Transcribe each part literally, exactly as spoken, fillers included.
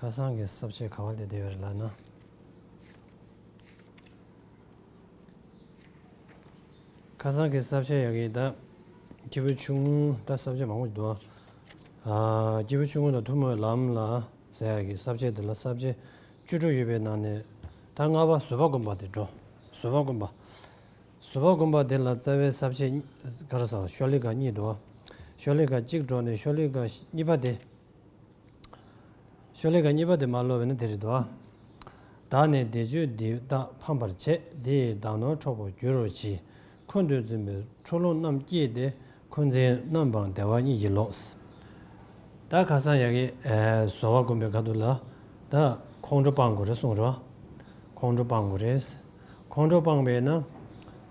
ཁ་སང་གི་ས་བཅད་ག་བ་སླེབས་བསྡད་ཡོད་རེད་ལབ་ན། ཁ་སང་གི་ས་བཅད་ཡག་གི་ད། སྐྱེས་བུ་ཆུང་ངུ་ད་ས་བཅད་མང་པོ་ཞིག་འདུག་ཨ། སྐྱེས་བུ་ཆུང་ངུ་དང་ཐུན་མོང་བའི་ལམ་ལ་ཟེར་ཡག་གི་ས་བཅད་དེ་ལ་ས་བཅད་བཅུ་དྲུག་ཡོད་པའི་ནང་ནས་ད་ལྔ་པ་བཟོད་པ་སྒོམ་པ་དེ་འགྲོ། བཟོད་པ་སྒོམ་པ། བཟོད་པ་སྒོམ་པ་དེ་ལ་རྩ་བའི་ས་བཅད་ག་རེ་ཟེར་བ་ཤོ་ལི་ཀ་གཉིས་འདུག་ཤོ་ལི་ཀ་གཅིག་འགྲོ་ནས་ཤོ་ལི་ཀ་གཉིས་པ་དེ། ཤོ་ལི་ཀ་གཉིས་པ་དེ་མར་ཀློག་པ་ཡིན་ན་དེ་རེད་དོ། བདག་ནི་བཟླས་བརྗོད་འདི་དག་ཕམ་པར་བྱས། དེ་ཡིས་བདག་ནོར་འཕྲོག་པར་འགྱུར་རོ་ཞེས། ཁོ་འདོད་འཛིན་པའི་འཁྲུལ་སློང་རྣམས་སྐྱེས་ཏེ། ཁོ་འཛིན་རྣམ་སྤངས་བདེ་བ་གཉིས་ཀྱིས་ལོག་ད་ཁ་སང་ཡ་གི་ཨེ། བཟོད་པ་སྒོམ་པའི་ཁ་ཐུག་ལ། ད་ཁོང་ཁྲོ་སྤང་དགོས་རེད་གསུངས་རོ། ཁོང་ཁྲོ་སྤང་དགོས་རེད། ཁོང་ཁྲོ་སྤངས་པས་ན།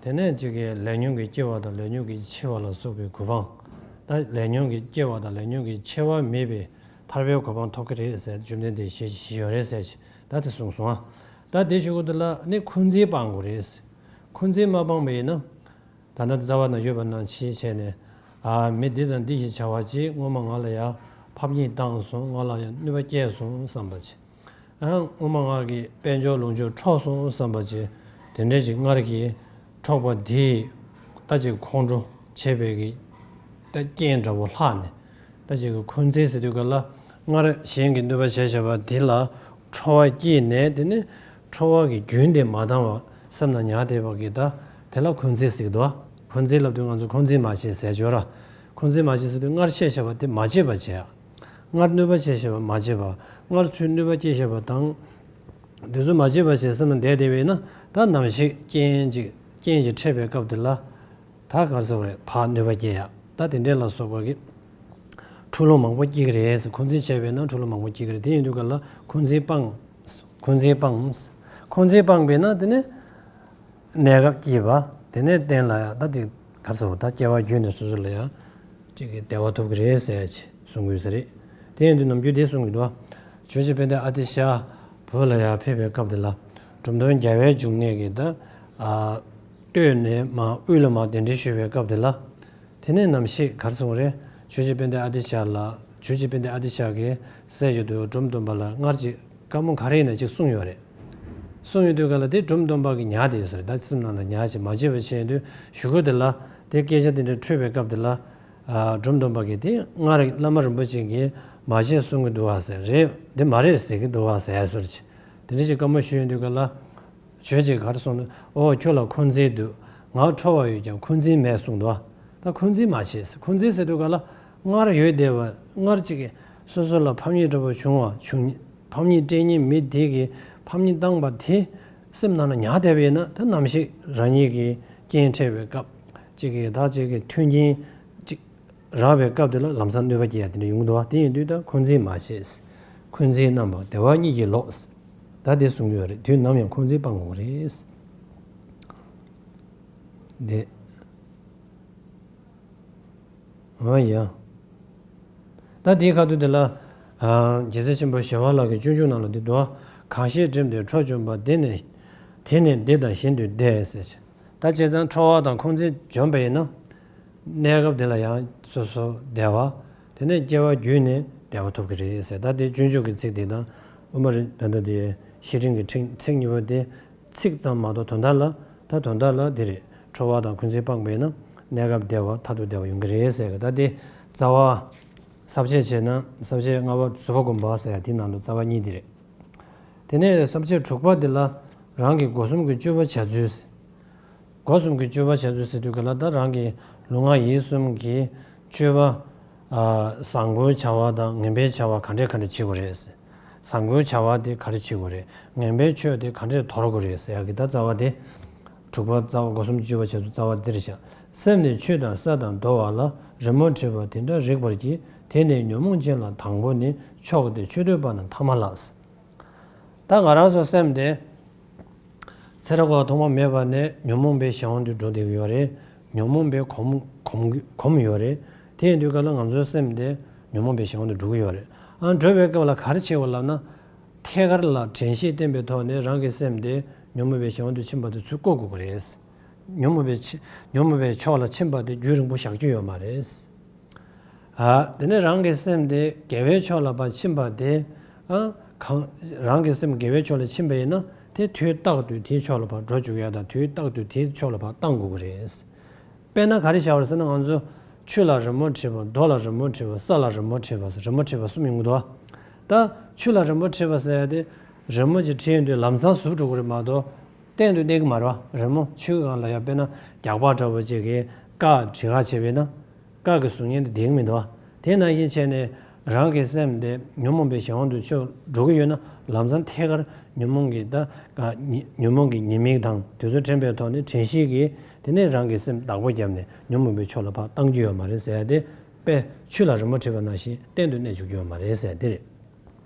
དེ་ནས་ཅིག་གི་ལས་ཉོན་གྱི་སྐྱེ་བ་དང་ལས་ཉོན་གྱི་འཆི་བ་ལ་སོགས་པའི་གོ་འཕང་། ད་ལས་ཉོན་གྱི་སྐྱེ་བ་དང་ལས་ཉོན་གྱི་འཆི་བ་མེད་པའི་ཐར་པའི་གོ་འཕང་ཐོབ་ཀྱི་རེད་ཟེར་བཅོམ་ལྡན་འདས་ཞེས་བཞི་ཡོད་རེད་ཟེར་ཞིག་ད་དེ་གསུངས་སོང་ཨ། ད་དེ་ཞུ་གི་འདུག་ལ་ནི་འཁོན་འཛིན་སྤང་དགོས་རེད། འཁོན་འཛིན་མ་སྤངས་པ་ཡིན་ན། ད་ལྟ་རྩ་བ་ན་ཡོད་པ་ནང་བཞིན་བྱས་ནས། ཨ། མི་འདི་དང་འདི་ཞེས་བྱ་བ་ཅིག་སྔོན་མ་ང་ལ་ཡང་ཕམ་ཉེས་བཏང་སོང་། ང་ལ་ཡང་གནོད་པ་བསྐྱལ་སོང་བསམ་པ་ཅིག་ཨ། སྔོན་མ་ང་གི་དཔལ་འབྱོར་ལོངས་སྤྱོད་འཕྲོག་སོང་བསམ་པ་ཅིག་དེ་འདྲ་ཅིག་སྔར་གྱི་འཕྲོག་པ་དེས་ད་ཅིག་ཁོང་ཁྲོ་བྱས་པའི་གི་ད་རྐྱེན་འདྲ་བོ་ལྷག་ནས། ད་ཅིག་གི་འཁོན་འཛིན་ཟེར་དུས་ག་ལ། སྔར་གཞན་གྱིས་གནོད་པ་བྱས་བྱས་པ་དེ་ལ་ཁྲོ་བ་སྐྱེས་ནས། དེ་ནི་ཁྲོ་བ་གི་རྒྱུན་དེ་མ་བཏང་བར་སེམས་ནང་ཉར་བསྡད་པ་གི་ད་དེ་ལ་འཁོན་འཛིན་ཟེར་གི་འདུག་འཁོན་འཛིན་ལབ་དུས་ང་ཚོ་འཁོན་འཛིན་མ་བྱེད་ཟེར་ཡ་ཅིག་ཡོད་ར། འཁོན་འཛིན་མ་བྱེད་ཟེར་དུས་སྔར་བཤད་བྱས་པ་དེ་མ་བྱེད་པ་བྱེད་ཡ། སྔར་གནོད་པ་བྱས་བྱས་པ་མ་བྱེད་པ། སྔར་ཚུར་གནོད་པ་སྐྱེལ་བྱས་པ་དང་། དེ་ཚོ་མ་བྱེད་པ་བྱས་སེམས་ནང་བསྡད་བསྡད་པས་ན། ད་ནམ་ཞིག་རྐྱེན་ཅིག་རྐྱེན་ཅིག་འཕྲད་པའི་སྐབས་དེ་ལ། ད་ག་རེ་ཟེར་བ་རེད། ཕར་གནོད་པ་སྐྱེལ་ཡ། ད་དེ་འདྲས་ལ་སོགས་པ་གི་འཁྲུལ་སློང་མང་པོ་སྐྱེ་གི་རེད་ཟེར། འཁོན་འཛིན་བྱས་པས་ན་འཁྲུལ་སློང་མང་པོ་སྐྱེ་གི་རེད། དེ་ཡིན་དུས་ག་ལ་འཁོན་འཛིན་སྤངས། འཁོན་འཛིན་སྤངས། འཁོན་འཛིན་སྤངས་པས་ན་དེ་ནས་གནས་སྐབས་སྐྱིད་པ། དེ་ནས་གཏན་ལ་ཡ་ད་དེ་ག་རེ་ཟེར་བ། ད་སྐྱེ་བ་རྒྱུད་ནས་སོ་སོ་ལ་ཡ་ཅིག་གི་བདེ་བ་ཐོབ་གི་རེད་ཟེར་ཡ་ཅིག་གསུང་གི་ཡོད་ས་རེད། དེ་ཡིན་དུས་ནམ་རྒྱུན་དེ་གསུང་གི་འདུག་ཇོ་བོ་རྗེ་དཔལ་ལྡན་ཨ་ཏི་ཤ་བོད་ལ་ཡར་ཕེབས་པའི་སྐབས་དེ་ལ། འབྲོམ་སྟོན་རྒྱལ་བའི་འབྱུང་གནས་ཀྱིས་ད་ཨ་སྟོད་ནས་མར་དབུས་ལ་མར་གདན་འདྲེན་ཞུས་པའི་སྐབས་དེ་ལ། དེ་ནས་ནམ་ཞིག་ག་རེ་གསུངས་རེད། ཇོ་བོ་རྗེ་དཔལ་ལྡན་ཨ་ཏི་ཤ་ལ། ཇོ་བོ་རྗེ་དཔལ་ལྡན་ཨ་ཏི་ཤ་གིས་སྲས་ཞུ་དུས་འབྲོམ་སྟོན་པ་ལ་སྔར་ཅིག་བཀའ་མོལ་ག་རེ་ཡིན་ན་ཅིག་གསུངས་ཡོད་རེད། གསུངས་ཡོད་དུས་ག་ལ་དེ་འབྲོམ་སྟོན་པ་གིས་ཉར་བསྡད་ཡོད་ས་རེད། ད་སེམས་ནང་ལ་ཉར་བྱས་མ་བརྗེད་པ་བྱས་ཡོད་དུས་གཞུག་གུ་དེ་ལ་དེ་སྐད་ཆ་དེ་འདྲ་འཕྲོས་པའི་སྐབས་དེ་ལ། ཨ། འབྲོམ་སྟོན་པ་གིས་དེ་སྔར་བླ་མ་རིན་པོ་ཆེ་གིས་མ་བྱེད་གསུང་གི་འདུག་བ་ཟེར། རེད་དེ་མ་རེད་ཟེར་གི་འདུག་བ་ཟེར་ཟེར་ཅིག་དེ་འདྲ་ཅིག་བཀའ་མོལ་ཞུས་ཡོང་དུས་ག་ལ། ཇོ་བོ་རྗེས་ག་རེ་གསུངས་ན། ཨོ་ཁྱོད་ལ་འཁོན་འཛིན་འདུག་ང་ཁྲོ་བ་ཡོད་ཀྱང་འཁོན་འཛིན་མེད་གསུངས་འདུག་ད་འཁོན་འཛིན་མ་བྱེད་ཟེར། འཁོན་འཛིན་ཟེར་དུས་ག་ལ། སྔར་ཡོད་བསྡད་པ་སྔར་ཅིག་གི་སོ་སོ་ལ་ཕམ་ཉེས་འདྲ་པོ་བྱུང་བ་བྱུང་། ཕམ་ཉེས་སྤྲད་མཁན་མི་དེ་གིས་ཕམ་ཉེས་བཏང་པ་དེ་སེམས་ནང་ལ་ཉར་བསྡད་པ་ཡིན་ན། ད་ནམ་ཞིག་རང་ཉིད་ཀྱི་རྐྱེན་འཕྲད་པའི་སྐབས་ཅིག་གི་ད་ཅིག་གི་མཐུན་རྐྱེན་ཅིག་རག་པའི་སྐབས་དེ་ལ་ལམ་སང་གནོད་པ་སྐྱེལ་ཡ་དེ་འདྲ་ཡོང་གི་འདུག་བ། དེ་ཡིན་དུས་ད་འཁོན་འཛིན་མ་བྱེད། འཁོན་འཛིན་རྣམ་པ་བདེ་བ་གཉིས་ཀྱིས་ལོག་ད་དེ་གསུངས་ཡོད་རེད། དུས་ནམ་ཡང་འཁོན་འཛིན་སྤང་དགོས་རེད། དེ། ཨ་ཡ། ད་དེའི་ཁ་ཐུག་དེ་ལ། ཨ། རྒྱལ་སྲས་ཆེན་པོ་ཞི་བ་ལྷ་གི་སྤྱོད་འཇུག་ནང་ལ་འདི་འདུག་གང་ཞིག་བསྒྲིམས་ཏེ་ཁྲོ་བྱུང་བ། དེ་ནི། དེ་ནི་འདི་དང་གཞན་དུ་བདེ་ཟེར། ད་བྱས་ཙང་ཁྲོ་བ་དང་འཁོན་འཛིན་བྱུང་བ་ཡིན་ན། གནས་སྐབས་དེ་ལ་ཡང་སོ་སོ་བདེ་བ། དེ་ནས་སྐྱེ་བ་རྒྱུད་ནས་བདེ་བ་ཐོབ་ཀྱི་རེད་ཟེར། ད་དེ་སྤྱོད་འཇུག་གི་ཚིག་དེ་དང་། དབུ་མ་རེད། ད་ལྟ་དེ་བཤེས་སྤྲིང་གི་ཚིག་གཉིས་པོ་དེ་ཚིག་ཙམ་མ་གཏོགས་དོན་དག་ལ། ད་དོན་དག་ལ་དེ་རེད། ཁྲོ་བ་དང་འཁོན་འཛིན་སྤངས་པས་ན་གནས་སྐབས་བདེ་བ་མཐར་ཐུག་བདེ་བ་ཡོང་གི་རེད་ཟེར་གི། ད་དེ་རྩ་བ། ས་བཅད་བྱས་ན་ས་བཅད་ལྔ་པ་བཟོད་པ་སྒོམ་པ་ཟེར་ཡ་དེ་ནང་ལ་རྩ་བ་གཉིས་དེ་རེད། དེ་ནས་ས་བཅད་དྲུག་པ་དེ་ལ་རང་གི་སྒོ་གསུམ་གྱི་སྤྱོད་པ་བྱ་ཚུལ། སྒོ་གསུམ་གྱི་སྤྱོད་པ་བྱ་ཚུལ་ཟེར་དུས་ག་ལ། ད་རང་གི་ལུས་ངག་ཡིད་གསུམ་གྱི་སྤྱོད་པ། ཨ། བཟང་པོའི་བྱ་བ་དང་ངན་པའི་བྱ་བ་ག་འདྲས་ག་འདྲས་བྱེད་དགོས་རེད། བཟང་པོའི་བྱ་བ་དེ་ག་རེ་བྱེད་དགོས་རེད། ངན་པའི་ཆོས་དེ་ག་འདྲས་དོར་དགོས་རེད་ཟེར་ཡ་གི་ད་རྩ་བ་དེ། དྲུག་པ་རྩ་བ། སྒོ་གསུམ་གྱི་སྤྱོད་པ་བྱ་ཚུལ་རྩ་བ་འདིར་བཞག་སེམས་ནི་ཆོས་དང་ས་དང་རྡོ་བ་ལ། རི་མོར་བྲིས་པ་དེ་འདྲ་རིགས་པར་གྱིས། དེ་ནི་ཉོན་མོངས་ཅན་ལ་དང་པོ་ནི། མཆོག་སྟེ་ཆོས་སྡུད་པ་ན་ཐ་མ་ལགས། ད་ང་རང་ཚོ་སེམས་དེ་ཚེ་རབས་འཁོར་བ་ཐོག་མ་མེད་པ་ནས་ཉོན་མོངས་པའི་གཞན་དབང་དུ་འགྲོ་བསྡད་ཀྱི་ཡོད་རེད། ཉོན་མོངས་པའི་གོམས་གོམས་གོམས་ཡོད་རེད། དེ་ཡིན་དུས་ག་ལ་ང་ཚོའི་སེམས་དེ་ཉོན་མོངས་པའི་གཞན་དབང་དུ་འགྲོ་གི་ཡོད་རེད། ཨ། འགྲོ་བའི་སྐབས་ལ་ག་རེ་བྱེད་དགོས་ལབ་ན། ཐད་ཀར་ལ་དྲན་ཤེས་བསྟེན་པའི་ཐོག་ནས་རང་གི་སེམས་དེ་ཉོན་མོངས་པའི་གཞན་དབང་དུ་ཕྱིན་པ་དེ་ཚུར་བཀོག་དགོས་ཀྱི་རེད། ཉོན་མོངས་པའི་ཕྱི་ཉོན་མོངས་པའི་ཕྱོགས་ལ་ཕྱིན་པ་དེ་རྒྱུན་རིང་པོ་བཞག་རྒྱུ་ཡོད་མ་རེད། ཨ། དེ་ནས་རང་གི་སེམས་དེ་དགེ་བའི་ཕྱོགས་ལ་ཕར་ཕྱིན་པ་དེ། ཨ། གང་རང་གི་སེམས་དགེ་བའི་ཕྱོགས་ལ་ཕྱིན་པ་ཡིན་ན་དེ་དུས་རྟག་ཏུ་དེའི་ཕྱོགས་ལ་ཕར་འགྲོ་བཅུག་ཡ་དང་དུས་རྟག་ཏུ་དེའི་ཕྱོགས་ལ་ཕར་བཏང་དགོས་ཀྱི་རེད། དཔེར་ན་ག་རེ་བྱ་བར་ཟེར་ན་ང་ཚོ་ཆུ་ལ་རི་མོ་བྲིས་པ་རྡོ་ལ་རི་མོ་བྲིས་པ་ས་ལ་རི་མོ་བྲིས་པ་ཟེར་རི་མོ་བྲིས་པ་གསུམ་ཡོང་གི་འདུག་ད་ཆུ་ལ་རི་མོ་བྲིས་པ་ཟེར་ཡ་དེ་རི་མོ་ཅིག་བྲིས་ཡོང་དུས་ལམ་སང་ཟུག་འགྲོ་གི་རེད་མ་གཏོགས་གཏན་དུ་གནས་ཀྱི་མ་རེད་བ། རི་མོ་ཆུའི་སྒང་ལ་ཡ་དཔེར་ན་རྒྱགས་པ་འདྲ་བོ་ཅིག་གིས་ཀ་བྲིས་ཀ་བྱས་པས་ན། ཀ་གི་གཟུགས་བརྙན་དེ་བསྡད་ཀྱི་མི་འདུག་དེ་ནང་བཞིན་བྱས་ནས་རང་གི་སེམས་དེ་ཉོན་མོངས་པའི་གཞན་དབང་དུ་ཆུད་འགྲོ་གི་ཡོད་ན་ལམ་སང་ཐད་ཀར་ཉོན་མོངས་ཀྱི་ད་ཉི་ཉོན་མོངས་ཀྱི་ཉེས་དམིགས་དང་དེ་ཚོ་དྲན་པའི་ཐོག་ནས་དྲན་ཤེས་ཀྱིས་དེ་ནས་རང་གི་སེམས་བདག་པོ་བརྒྱབ་ནས་ཉོན་མོངས་པའི་ཕྱོགས་ལ་ཕར་བཏང་རྒྱུ་ཡོད་མ་རེད་ཟེར་ཡ་དེ་དཔེ་ཆུ་ལ་རི་མོ་བྲིས་པ་ནང་བཞིན་གཏན་དུ་གནས་འཇུག་རྒྱུ་ཡོད་མ་རེད་ཟེར་ཡ་དེ་རེད།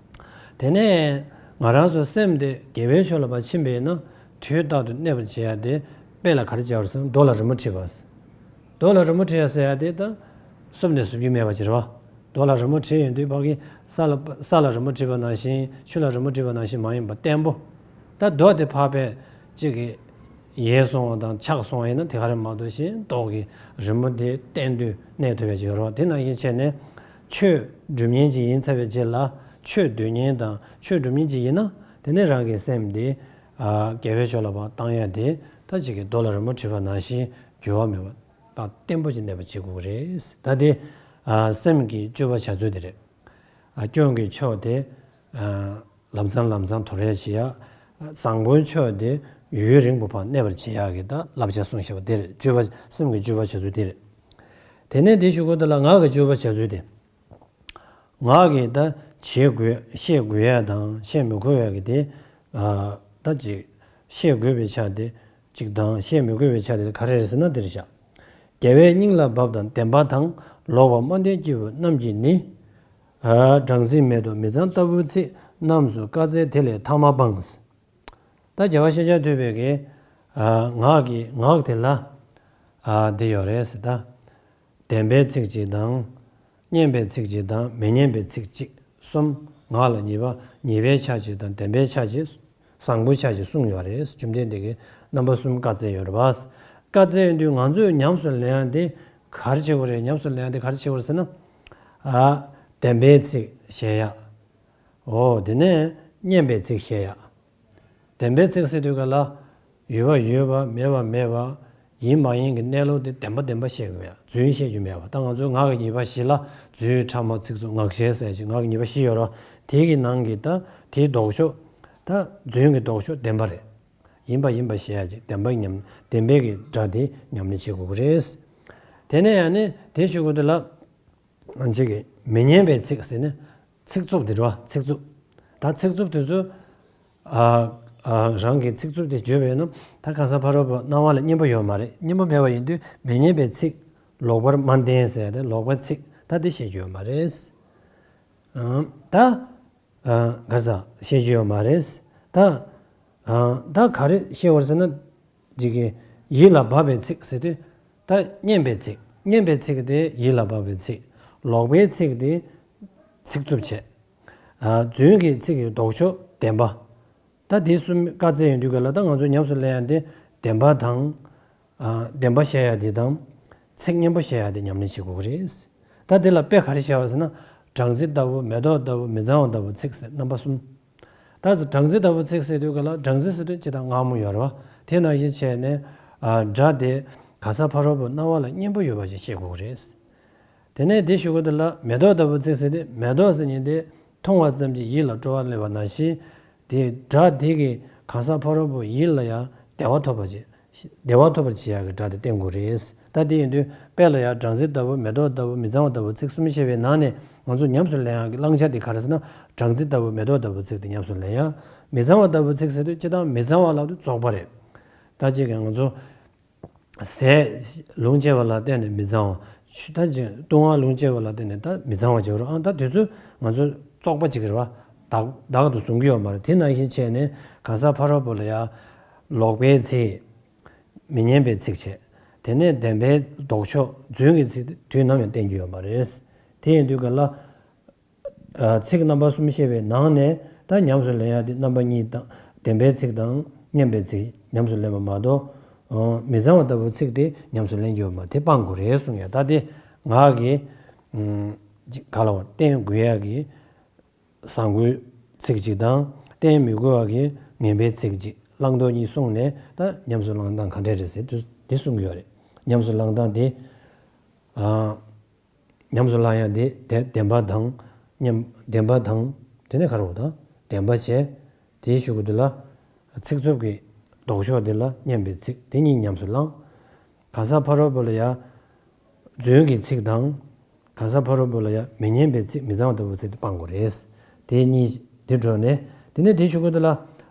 དེ་ནས་ང་རང་ཚོ་སེམས་དེ་དགེ་བའི་ཕྱོགས་ལ་ཕར་ཕྱིན་པས་ན་དུས་རྟག་ཏུ་གནས་པར་བྱེད་ཡ་དེ་དཔེ་ལ་ག་རེ་བྱ་བར་ཟེར་ན་རྡོ་ལ་རི་མོ་བྲིས་པ། རྡོ་ལ་རི་མོ་བྲིས་ཡ་ཟེར་ཡ་དེ་ད་བསུབ་ནས་བཟོ་རྒྱུ་མེད་པ་ཅིག་རེད་བ། རྡོ་ལ་རི་མོ་བྲིས་ཡོང་དུས་ཕ་གི་ས་ལ་ས་ལ་རི་མོ་བྲིས་པ་ནང་བཞིན་ཆུ་ལ་རི་མོ་བྲིས་པ་ནང་བཞིན་མ་ཡིན་པ་བརྟན་པོ། ད་རྡོ་དེ་ཕར་ཕར་ཅིག་གི་ཡལ་སོང་བ་དང་ཆག་སོང་བ་ཡིན་ན་དེ་ག་རེ་མ་གཏོགས་གཞན་རྡོ་གི་རི་མོ་དེ་གཏན་དུ་གནས་ཐུབ་ཡ་ཅིག་ཡོད་རེད་བ། དེ་ནང་བཞིན་བྱས་ནས་ཆོས་སྒྲུབ་མཁན་ཅིག་ཡིན་ཚར་བའི་རྗེས་ལ་ཆོས་འདོད་མཁན་དང་ཆོས་སྒྲུབ་མཁན་ཅིག་ཡིན་ན་དེ་ནས་རང་གི་སེམས་དེ་དགེ་བའི་ཕྱོགས་ལ་ཕར་བཏང་ཡ་དེ་ད་ཅིག་གི་རྡོ་ལ་རི་མོ་བྲིས་པ་ནང་བཞིན་འགྱུར་བ་མེད་པ། ད་བརྟན་པོ་ཞིག་གནས་པ་བྱེད་དགོས་ཀྱི་རེད། ད་དེ་ཨ་སེམས་ཀྱི་སྤྱོད་པ་བྱ་ཚུལ་དེ་རེད། ཨ་སྐྱོན་གྱི་ཕྱོགས་དེ་ཨ་ལམ་སང་ལམ་སང་དོར་ཡ་བྱེད་ཡ། བཟང་པོའི་ཕྱོགས་དེ་ཡུན་རིང་པོ་བར་གནས་པར་བྱེད་ཡ་གི་ད་བསླབ་བྱ་གསུངས་བཞག་པ་དེ་རེད། སྤྱོད་པ་སེམས་ཀྱི་སྤྱོད་པ་བྱ་ཚུལ་དེ་རེད། དེ་ནས་དེ་ཞུ་དགོས་དེ་ལ་ངག་གི་སྤྱོད་པ་བྱ་ཚུལ་དེ། ངག་གིས་ད་བྱེད་དགོས་བཤད་དགོས་ཡ་དང་བཤད་མི་དགོས་ཡ་གི་དེ་ཨ་ད་ཅིག་བཤད་དགོས་པའི་ཆ་དེ་གཅིག་དང་བཤད་མི་དགོས་པའི་ཆ་དེ་ག་རེ་རེད་ཟེར་ན་དེ་རེད་བཞག་རྒྱལ་བའི་སྙིང་ལ་བབས་དང་བདེན་པ་དང་། ལོག་པར་སྨྲ་འདོད་སྐྱེ་བོ་རྣམས་ཀྱིས་ནི། ཨ་སྦྲང་རྩི་མེ་ཏོག་མི་གཙང་ལྟ་བུའི་ཚིག་རྣམས་སུ་བཀའ་སྩལ་དེ་ལས་ཐ་མ་སྤངས། ད་རྒྱལ་བ་ཤཱཀྱ་ཐུབ་པའི་གི་ཨ་ངག་གི་ངག་དེ་ལ་ཨ་འདི་ཡོད་རེད་ཟེར་ད། བདེན་པའི་ཚིག་གཅིག་དང་། སྙན་པའི་ཚིག་གཅིག་དང་མི་སྙན་པའི་ཚིག་གཅིག་གསུམ། ངག་ལ་ཉེས་པ་ཉེས་པའི་ཆ་གཅིག་དང་བདེན་པའི་ཆ་གཅིག་བཟང་པོའི་ཆ་གཅིག་གསུངས་ཡོད་རེད། བཅོམ་ལྡན་འདས་ཀྱིས་རྣམ་པ་གསུམ་བཀའ་སྩལ་ཡོད་རེད་པ། བཀའ་སྩལ་ཡོང་དུས་ང་ཚོས་ཉམས་སུ་ལེན་ཡ་དེ་ག་རེ་བྱེད་དགོས་རེད། ཉམས་སུ་ལེན་ཡ་དེ་ག་རེ་བྱེད་དགོས་རེད་ཟེར་ན། ཨ་བདེན་པའི་ཚིག་བཤད་ཡ། འོ་དེ་ནས་སྙན་པའི་ཚིག་བཤད་ཡ། བདེན་པའི་ཚིག་ཟེར་དུས་ག་ལ། ཡོད་པ་ཡོད་པ་མེད་པ་མེད་པ། ཡིན་མ་ཡིན་གྱི་གནས་ལུགས་དེ་བདེན་པ་བདེན་པ་བཤད་དགོས་ཡ། རྫུན་བཤད་རྒྱུ་མེད་པ། ད་ང་ཚོའི་ངག་གི་ཉེས་པ་བཞི་ལ་རྫུན་ཕྲ་མ་ཚིག་རྩུབ་ངག་འཁྱལ་ཟེར་ཞིག་ངག་གི་ཉེས་པ་བཞི་ཡོད་རེད། དེ་གི་ནང་གི་ད་དེའི་ལྡོག་ཕྱོགས། ད་རྫུན་གྱི་ལྡོག་ཕྱོགས་བདེན་པ་རེད། ཡིན་པ་ཡིན་པ་བཤད་ཡ་ཅིག་བདེན་པ་ཉམས་བདེན་པའི་གི་སྒྲ་དེ་ཉམས་ལེན་བྱེད་དགོས་ཀྱི་རེད། དེ་ནས་ཡང་ནི་དེ་ཞུ་དགོས་དུས་ལ། ང་ཅིག་གིས་མི་སྙན་པའི་ཚིག་ཟེར་ནས་ཚིག་རྩུབ་དེ་རེད་བ། ཚིག་རྩུབ། ད་ཚིག་རྩུབ་དེ་ཚོ་ཨ་ཨ་རང་གི་ཚིག་རྩུབ་དེ་བརྗོད་པས་ན་ད་གང་ཟག་ཕ་རོལ་པོ་སྣང་བ་ལ་སྙན་པོ་ཡོད་མ་རེད། སྙན་པོ་མེད་པ་ཡིན་དུས་མི་སྙན་པའི་ཚིག་ལོག་པར་སྨྲ་བདེན་ཟེར་ཏེ་ལོག་པའི་ཚིག་ད་དེ་བཤད་རྒྱུ་ཡོད་མ་རེད། ཨ་ད་ཨ་ག་ས་བཤད་རྒྱུ་ཡོད་མ་རེད། ད་ཨ་ད་ག་རེ་བཤད་བར་ཟེར་ན། འདི་གི་ཡིད་ལ་འབབ་པའི་ཚིག་ཟེར་དུས། ད་སྙན་པའི་ཚིག་སྙན་པའི་ཚིག་དེ་ཡིད་ལ་འབབ་པའི་ཚིག་ལོག་པའི་ཚིག་དེ་ཚིག་རྩུབ་བྱས། ཨ་རྫུན་གྱི་ཚིག་གི་ལྡོག་ཕྱོགས་བདེན་པ། ད་འདི་གསུམ་བཀའ་སྩལ་ཡོང་དུས་ག་ལ་ད་ང་ཚོ་ཉམས་སུ་ལེན་ཡ་དེ་བདེན་པ་དང་། ཨ་བདེན་པ་བཤད་ཡ་དེ་དང་། ཚིག་སྙན་པོ་བཤད་ཡ་དེ་ཉམས་ལེན་བྱེད་དགོས་ཀྱི་རེད། ད་དེ་ལ་དཔེ་ག་རེ་བཞག་པ་ཟེར་ན། སྦྲང་རྩི་ལྟ་བུ་མེ་ཏོག་ལྟ་བུ་མི་གཙང་བ་ལྟ་བུ་ཚིག་ཟེར་རྣམ་པ་གསུམ། ད་སྦྲང་རྩི་ལྟ་བུ་ཚིག་ཟེར་དུས་ག་ལ་སྦྲང་རྩི་ཟེར་དུས་ཅི་དང་མངར་མོ་ཡོད་རེད་བ། དེ་ནང་བཞིན་བྱས་ནས་ཨ་སྒྲ་དེ་ག་ས་ཕ་རོལ་པོ་རྣ་བ་ལ་སྙན་པོ་ཡོད་པ་ཞིག་བཤད་དགོས་ཀྱི་རེད། དེ་ནས་དེ་ཞུ་དགོས་དེ་ལ་མེ་ཏོག་ལྟ་བུ་ཚིག་ཟེར་དུས་མེ་ཏོག་ཟེར་མཁན་དེ་མཐོང་བ་ཙམ་གྱིས་ཡིད་ལ་སྤྲོ་བ་སླེབས་པ་ནང་བཞིན། དེ་སྒྲ་དེ་གིས་གང་ཟག་ཕ་རོལ་པོ་ཡིད་ལ་ཡང་བདེ་བ་ཐོབ་པ་བྱེད། བདེ་བ་ཐོབ་པར་བྱེད་ཡག་གི་སྒྲ་དེ་བསྟན་དགོས་རེད། ད་དེ་ཡིན་དུས་དཔེ་ལ་ཡང་སྦྲང་རྩི་ལྟ་བུ་མེ་ཏོག་ལྟ་བུ་མི་གཙང་བ་ལྟ་བུ་ཚིག་གསུམ་བཤད་པའི་ནང་ནས་ང་ཚོ་ཉམས་སུ་ལེན་ཡག་གི་བླང་བྱ་དེ་ག་རེ་ཟེར་ན། སྦྲང་རྩི་ལྟ་བུ་མེ་ཏོག་ལྟ་བུ་ཚིག་དེ་ཉམས་སུ་ལེན་ཡག་མི་གཙང་བ་ལྟ་བུ་ཚིག་ཟེར་དུས་སྤྱིར་བཏང་མི་གཙང་བ་ལབ་དུས་བཙོག་པ་རེད། ད་ཅིག་གིས་ང་ཚོ་ཟས་ལུང་བཅད་པ་ལ་བརྟེན་ནས་མི་གཙང་བ། ཆུ་ད་ཅིག་བཏུང་བ་ལུང་བཅད་པ་ལ་བརྟེན་ནས་ད་མི་གཙང་བ་བྱེད་རོགས་ཨང་། ད་དུས་ཚོད་ང་ཚོ་བཙོག་པ་ཅིག་རེད་བ། བདག་བདག་ཏུ་བཟུང་གི་ཡོད་མ་རེད། དེ་ནང་བཞིན་བྱས་ནས་གང་ཟག་ཕ་རོལ་པོ་ལ་ཡང་ལོག་པའི་ཚིག་མི་སྙན་པའི་ཚིག་བྱས། དེ་ནས་བདེན་པའི་ལྡོག་ཕྱོགས་རྫུན་གྱི་ཚིག་དུས་ནམ་ཡང་བསྟན་རྒྱུ་ཡོད་མ་རེད། དེ་ཡིན་དུས་ག་ལ། ཚིག་རྣམ་པ་གསུམ་བཤད་པའི་ནང་ནས་ད་ཉམས་སུ་ལེན་ཡ་དེ་རྣམ་པ་གཉིས་དང་བདེན་པའི་ཚིག་དང་སྙན་པའི་ཚིག་ཉམས་སུ་ལེན་པ་མ་གཏོགས། མི་གཙང་བ་ལྟ་བུའི་ཚིག་དེ་ཉམས་སུ་ལེན་རྒྱུ་ཡོད་མ་རེད། དེ་སྤང་དགོས་རེད་གསུངས་ཡ། ད་དེ་ངག་གི་ག་ལ་བར་བསྟན་དགོས་ཡ་གི་བཟང་པོའི་ ཚིག་གཅིག་དང་། གཏན་མི་དགོས་པ་གི་ངན་པའི་ཚིག་གཅིག་བླང་དོར་གཉིས་གསུངས་ནས། ད་ཉམས་སུ་བླང་སྟངས་ག་འདྲ་རེད་ཟེར་དུས་འདི་གསུང་གི་ཡོད་རེད། ཉམས་སུ་བླང་སྟངས་དེ། ཨ། ཉམས་སུ་བླང་ཡ་དེ་བདེ་བདེན་པ་དང་མཉམ། བདེན་པ་དང་། དེ་ནས་ག་རེ་བ་དང་བདེན་པ་བྱས། དེའི་གཞུག་གུ་དེ་ལ་ཚིག་རྩུབ་ཀྱི་ལྡོག་ཕྱོགས་དེ་ལ་སྙན་པའི་ཚིག་དེ་གཉིས་ཉམས་སུ་བླང་། གང་ཟག་ཕ་རོལ་པོ་ལ་ཡ་རྫུན་གྱི་ཚིག་དང་། གང་ཟག་ཕ་རོལ་པོ་ལ་ཡ་མི་སྙན་པའི་ཚིག་མི་གཙང་བ་ལྟ་བུ་ཚིག་དེ་སྤང་དགོས་རེད། དེ་གཉིས་དེ་འགྲོ་ནས། དེ་ནས་དེའི་གཞུག་གུ་དེ་ལ་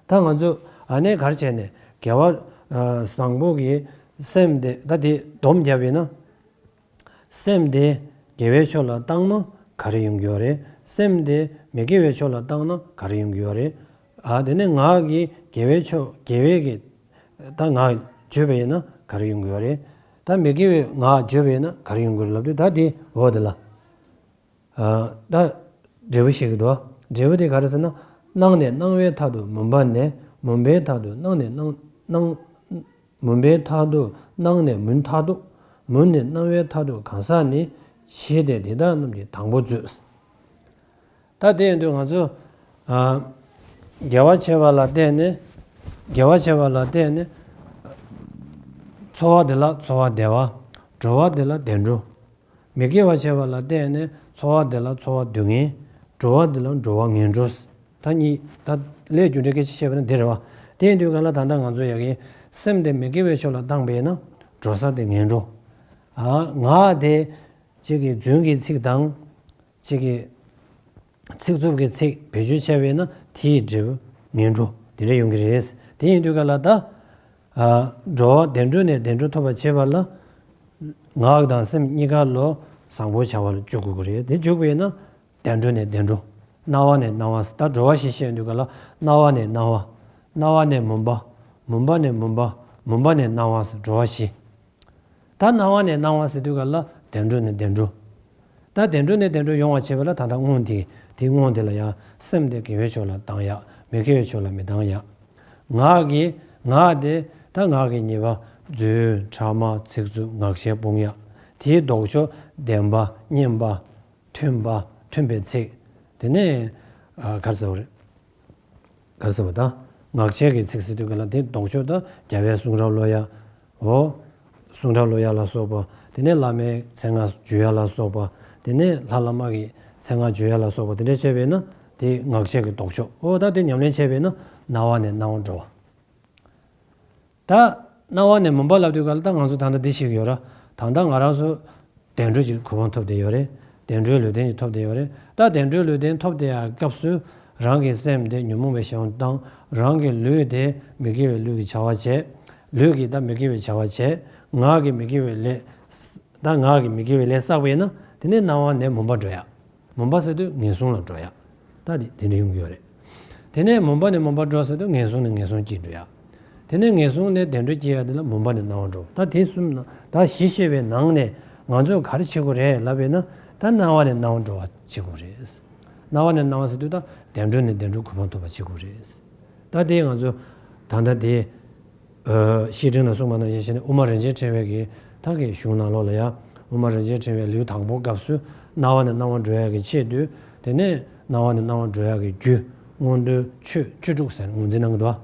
ད་ང་ཚོ་ཨ་ནེ་ག་རེ་བྱས་ནས་དགེ་བ་ཨ་བཟང་པོ་གི་སེམས་དེ་ད་དེ་སྡོམ་བརྒྱབ་ཡིན་ན། སེམས་དེ་དགེ་བའི་ཕྱོགས་ལ་བཏང་ན་ག་རེ་ཡོང་གི་ཡོད་རེད། སེམས་དེ་མི་དགེ་བའི་ཕྱོགས་ལ་བཏང་ན་ག་རེ་ཡོང་གི་ཡོད་རེད། ཨ་དེ་ནས་ངག་གི་དགེ་བའི་ཕྱོགས་དགེ་བའི་གི་ད་ངག་བརྗོད་པ་ཡིན་ན་ག་རེ་ཡོང་གི་ཡོད་རེད། ད་མི་དགེ་བའི་ངག་བརྗོད་པ་ཡིན་ན་ག་རེ་ཡོང་གི་ཡོད་རེད་ལབ་དུས། ད་དེ་འོ་དེ་ལ་ཨ་ད་འབྲས་བུ་བཤད་ཀྱི་འདུག་འབྲས་བུ་དེ་ག་རེ་ཟེར་ན། སྣང་ནས་སྣང་བའི་མཐར་ཐུག་མུན་པ་ནས། མུན་པའི་མཐར་ཐུག་སྣང་ནས་སྣང་སྣང་། མུན་པའི་མཐར་ཐུག་སྣང་ནས་མུན་མཐར་ཐུག་མུན་ནས་སྣང་བའི་མཐར་ཐུག་གང་ཟག་ནི། ཞེས་ཏེ་དེ་དག་རྣམས་ཀྱི་དང་པོ་མཛོད། ད་དེ་ཡིན་དུས་ང་ཚོ་ཨ་དགེ་བ་བྱེད་པ་ལ་བརྟེན་ནས། དགེ་བ་བྱེད་པ་ལ་བརྟེན་ནས་འཚོ་བ་དེ་ལ་འཚོ་བ་བདེ་བ། འགྲོ་བ་དེ་ལ་བདེ་འགྲོ། མི་དགེ་བ་བྱེད་པ་ལ་བརྟེན་ནས་འཚོ་བ་དེ་ལ་འཚོ་བ་སྡུག་བསྔལ། འགྲོ་བ་དེ་ལ་འགྲོ་བ་ངན་འགྲོ། ད་གཉིས་ད་ལས་རྒྱུ་འབྲས་སྐད་ཆ་བཤད་པ་ན་འདི་རེད་བ། དེ་ཡིན་དུས་ག་ལ་ད་ལྟ་ང་ཚོ་ཡ་གི་སེམས་དེ་མི་དགེ་བའི་ཕྱོགས་ལ་བཏང་པས་ན་འགྲོ་ས་དེ་ངན་འགྲོ། ཨ་ངག་དེ་གཅིག་གི་རྫུན་གྱི་ཚིག་དང་། གཅིག་གི་ཚིག་རྩུབ་ཀྱི་ཚིག་བེད་སྤྱོད་བྱས་པས་ན་དེའི་འབྲས་བུ་ངན་འགྲོ་དེ་འདྲ་ཡོང་གི་རེད། དེ་ཡིན་དུས་ག་ལ་ད་ཨ་འགྲོ་བ་བདེ་འགྲོ་ནས་བདེ་འགྲོ་ཐོབ་པར་བྱེད་པ་ལ། ངག་དང་སེམས་གཉིས་ཀ་ལོ་བཟང་པོ་བྱ་བ་ལ་འཇུག་དགོས་ཀྱི་རེད། དེ་འཇུག་པས་ན་བདེ་འགྲོ་ནས་བདེ་འགྲོ། སྣང་བ་ནས་སྣང་བ་ཟེར། ད་འགྲོ་བ་བཞི་བཤད་དུས་ག་ལ་སྣང་བ་ནས་སྣང་བ། སྣང་བ་ནས་མུན་པ། མུན་པ་ནས་མུན་པ། མུན་པ་ནས་སྣང་བ་ཟེར་འགྲོ་བ་བཞི། ད་སྣང་བ་ནས་སྣང་བ་ཟེར་དུས་ག་ལ་བདེ་འགྲོ་ནས་བདེ་འགྲོ། ད་བདེ་འགྲོ་ནས་བདེ་འགྲོ་ཡོང་བ་བྱེད་པ་ལ་ད་ལྟ་སྔོན་དེ་དེ་སྔོན་དེ་ལ་ཡང་སེམས་དེ་དགེ་བའི་ཕྱོགས་ལ་བཏང་ཡག་མི་དགེ་བའི་ཕྱོགས་ལ་མི་བཏང་ཡག་ངག་གི་ངག་དེ་ད་ངག་གི་ཉེས་པ་རྫུན་ཕྲ་མ་ཚིག་རྩུབ་ངག་འཁྱལ་སྤོང་ཡག་དེའི་ལྡོག་ཕྱོགས་བདེན་པ་སྙན་པ། མཐུན་པ་མཐུན་པའི་ཚིག་དེ་ནས་ཨ་ག་རེ་ཟེར་བ་རེད། ག་རེ་ཟེར་བ་དང་། ངག་འཁྱལ་གྱི་ཚིག་ཟེར་དུས་ག་ལ་དེ་ལྡོག་ཕྱོགས་དང་རྒྱལ་བའི་གསུང་རབ་ཀློག་ཡ། འོ། གསུང་རབ་ཀློག་ཡ་ལ་སོགས་པ། དེ་ནས་བླ་མའི་མཚན་སྔགས་བརྗོད་ཡ་ལ་སོགས་པ། དེ་ནས་ལྷ་བླ་མ་གི་མཚན་སྔགས་བརྗོད་ཡ་ལ་སོགས་པ་དེ་འདྲ་བྱས་པས་ན་དེ་ངག་འཁྱལ་གྱི་ལྡོག་ཕྱོགས། འོ་ད་དེ་ཉམས་ལེན་བྱས་པས་ན་སྣང་བ་ནས་སྣང་བར་འགྲོ་བ། ད་སྣང་བ་ནས་མུན་པ་ལབ་དུས་ག་ལ་ད་ང་ཚོ་ད་ལྟ་འདི་ཤེས་ཀྱི་ཡོད་ར། ད་ལྟ་ང་རང་ཚོ་བདེ་འགྲོ་ཅིག་གོ་འཕང་ཐོབ་བསྡད་ཡོད་རེད། བདེ་འགྲོའི་ལུས་རྟེན་ཅིག་ཐོབ་བསྡད་ཡོད་རེད། ད་བདེ་འགྲོའི་ལུས་རྟེན་ཐོབ་བསྡད་ཡག་སྐབས་སུ་རང་གི་སེམས་དེ་ཉོན་མོངས་པའི་གཞན་དབང་དུ་བཏང་། རང་གི་ལུས་དེ་མི་དགེ་བའི་ལུས་ཀྱི་བྱ་བ་བྱས། ལུས་ཀྱིས་ད་མི་དགེ་བའི་བྱ་བ་བྱས། ངག་གིས་མི་དགེ་བའི་ལས། ད་ངག་གིས་མི་དགེ་བའི་ལས་བསགས་པས་ན་དེ་ནས་སྣང་བ་ནས་མུན་པར་འགྲོ་ཡག་མུན་པ་ཟེར་དུས་ངན་སོང་ལ་འགྲོ་ཡག་ད་དེ་དེ་འདྲ་ཡོང་གི་ཡོད་རེད། དེ་ནས་མུན་པ་ནས་མུན་པར་འགྲོ་ཟེར་དུས་ངན་སོང་ནས་ངན་སོང་སྐྱེ་འགྲོ་ཡག་དེ་ནས་ངན་སོང་ནས་བདེ་འགྲོ་སྐྱེ་ཡག་དེ་ལ་མུན་པ་ནས་སྣང་བར་འགྲོ། ད་དེ་གསུམ་ན་ད་བཞི་བཤད་པའི་ནང་ནས་ང་ཚོས་ག་རེ་བྱེད་དགོས་རེད་ལབ་པས་ན། ད་སྣང་བ་ནས་སྣང་བར་འགྲོ་བ་བྱེད་དགོས་རེད། སྣང་བ་ནས་སྣང་བ་ཟེར་དུས་ད་བདེ་འགྲོ་ནས་བདེ་འགྲོ་གོ་འཕང་ཐོབ་པ་བྱེད་དགོས་རེད། ད་དེ་ང་ཚོ་ད་ལྟ་དེ། ཨ་བཤེས་སྤྲིང་ལ་གསུངས་པ་ནང་བཞིན་བྱས་ནས་དབུ་མ་རིན་ཆེན་ཕྲེང་བའི་གི་ད་གི་གཞུང་ནང་ལོགས་ལ་ཡ། དབུ་མ་རིན་ཆེན་ཕྲེང་བའི་ལེའུ་དང་པོ་སྐབས་སུ་སྣང་བ་ནས་སྣང་བར་འགྲོ་ཡག་གི་ཆེད་དུ། དེ་ནས་སྣང་བ་ནས་སྣང་བར་འགྲོ་ཡག་གི་རྒྱུ་མངོན་མཐོའི་ཆོས་བཅུ་དྲུག་ཟེར་ངོས་འཛིན་གནང་གི་འདུག་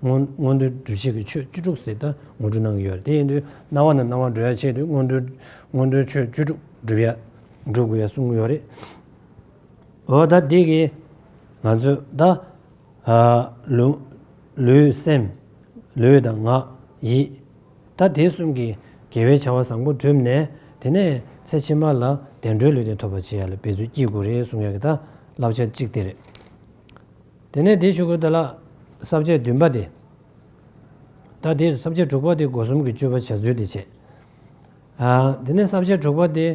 སྔོན་མངོན་མཐོའི་སྒྲུབ་བྱེད་ཀྱི་ཆོས་བཅུ་དྲུག་ཟེར་ད་ངོ་སྤྲོད་གནང་གི་ཡོད་རེད། དེ་ཡིན་དུས་སྣང་བ་ནས་སྣང་བར་འགྲོ་ཡག་ཆེད་དུ་མངོན་མཐོའི་མངོན་མཐོའི་ཆོས་བཅུ་དྲུག་སྒྲུབ་ཡག་སྒྲུབ་དགོས་ཡག་གསུང་གི་ཡོད་རེད། འོ་ད་འདི་གིས་ང་ཚོས་ད་ཨ་ལུས་ལུས་སེམས་ལུས་དང་ངག་ཡིད། ད་དེ་གསུམ་གྱི་དགེ་བའི་བྱ་བ་བཟང་པོ་བསྒྲུབས་ནས་དེ་ནས་ཚེ་ཕྱི་མ་ལ་བདེ་འགྲོའི་ལུས་རྟེན་ཐོབ་པར་བྱེད་ཡག་ལ་འབད་རྩོལ་བསྐྱེད་དགོས་རེད་གསུང་ཡག་གི་ད་བསླབ་བྱ་གཅིག་དེ་རེད། དེ་ནས་དེའི་གཞུག་གུ་དེ་ལ་ས་བཅད་བདུན་པ་དེ། ད་དེ་ས་བཅད་དྲུག་པ་དེ་སྒོ་གསུམ་གྱི་སྤྱོད་པ་བྱ་ཚུལ་དེ་བྱས། ཨ་དེ་ནས་ས་བཅད་དྲུག་པ་དེ་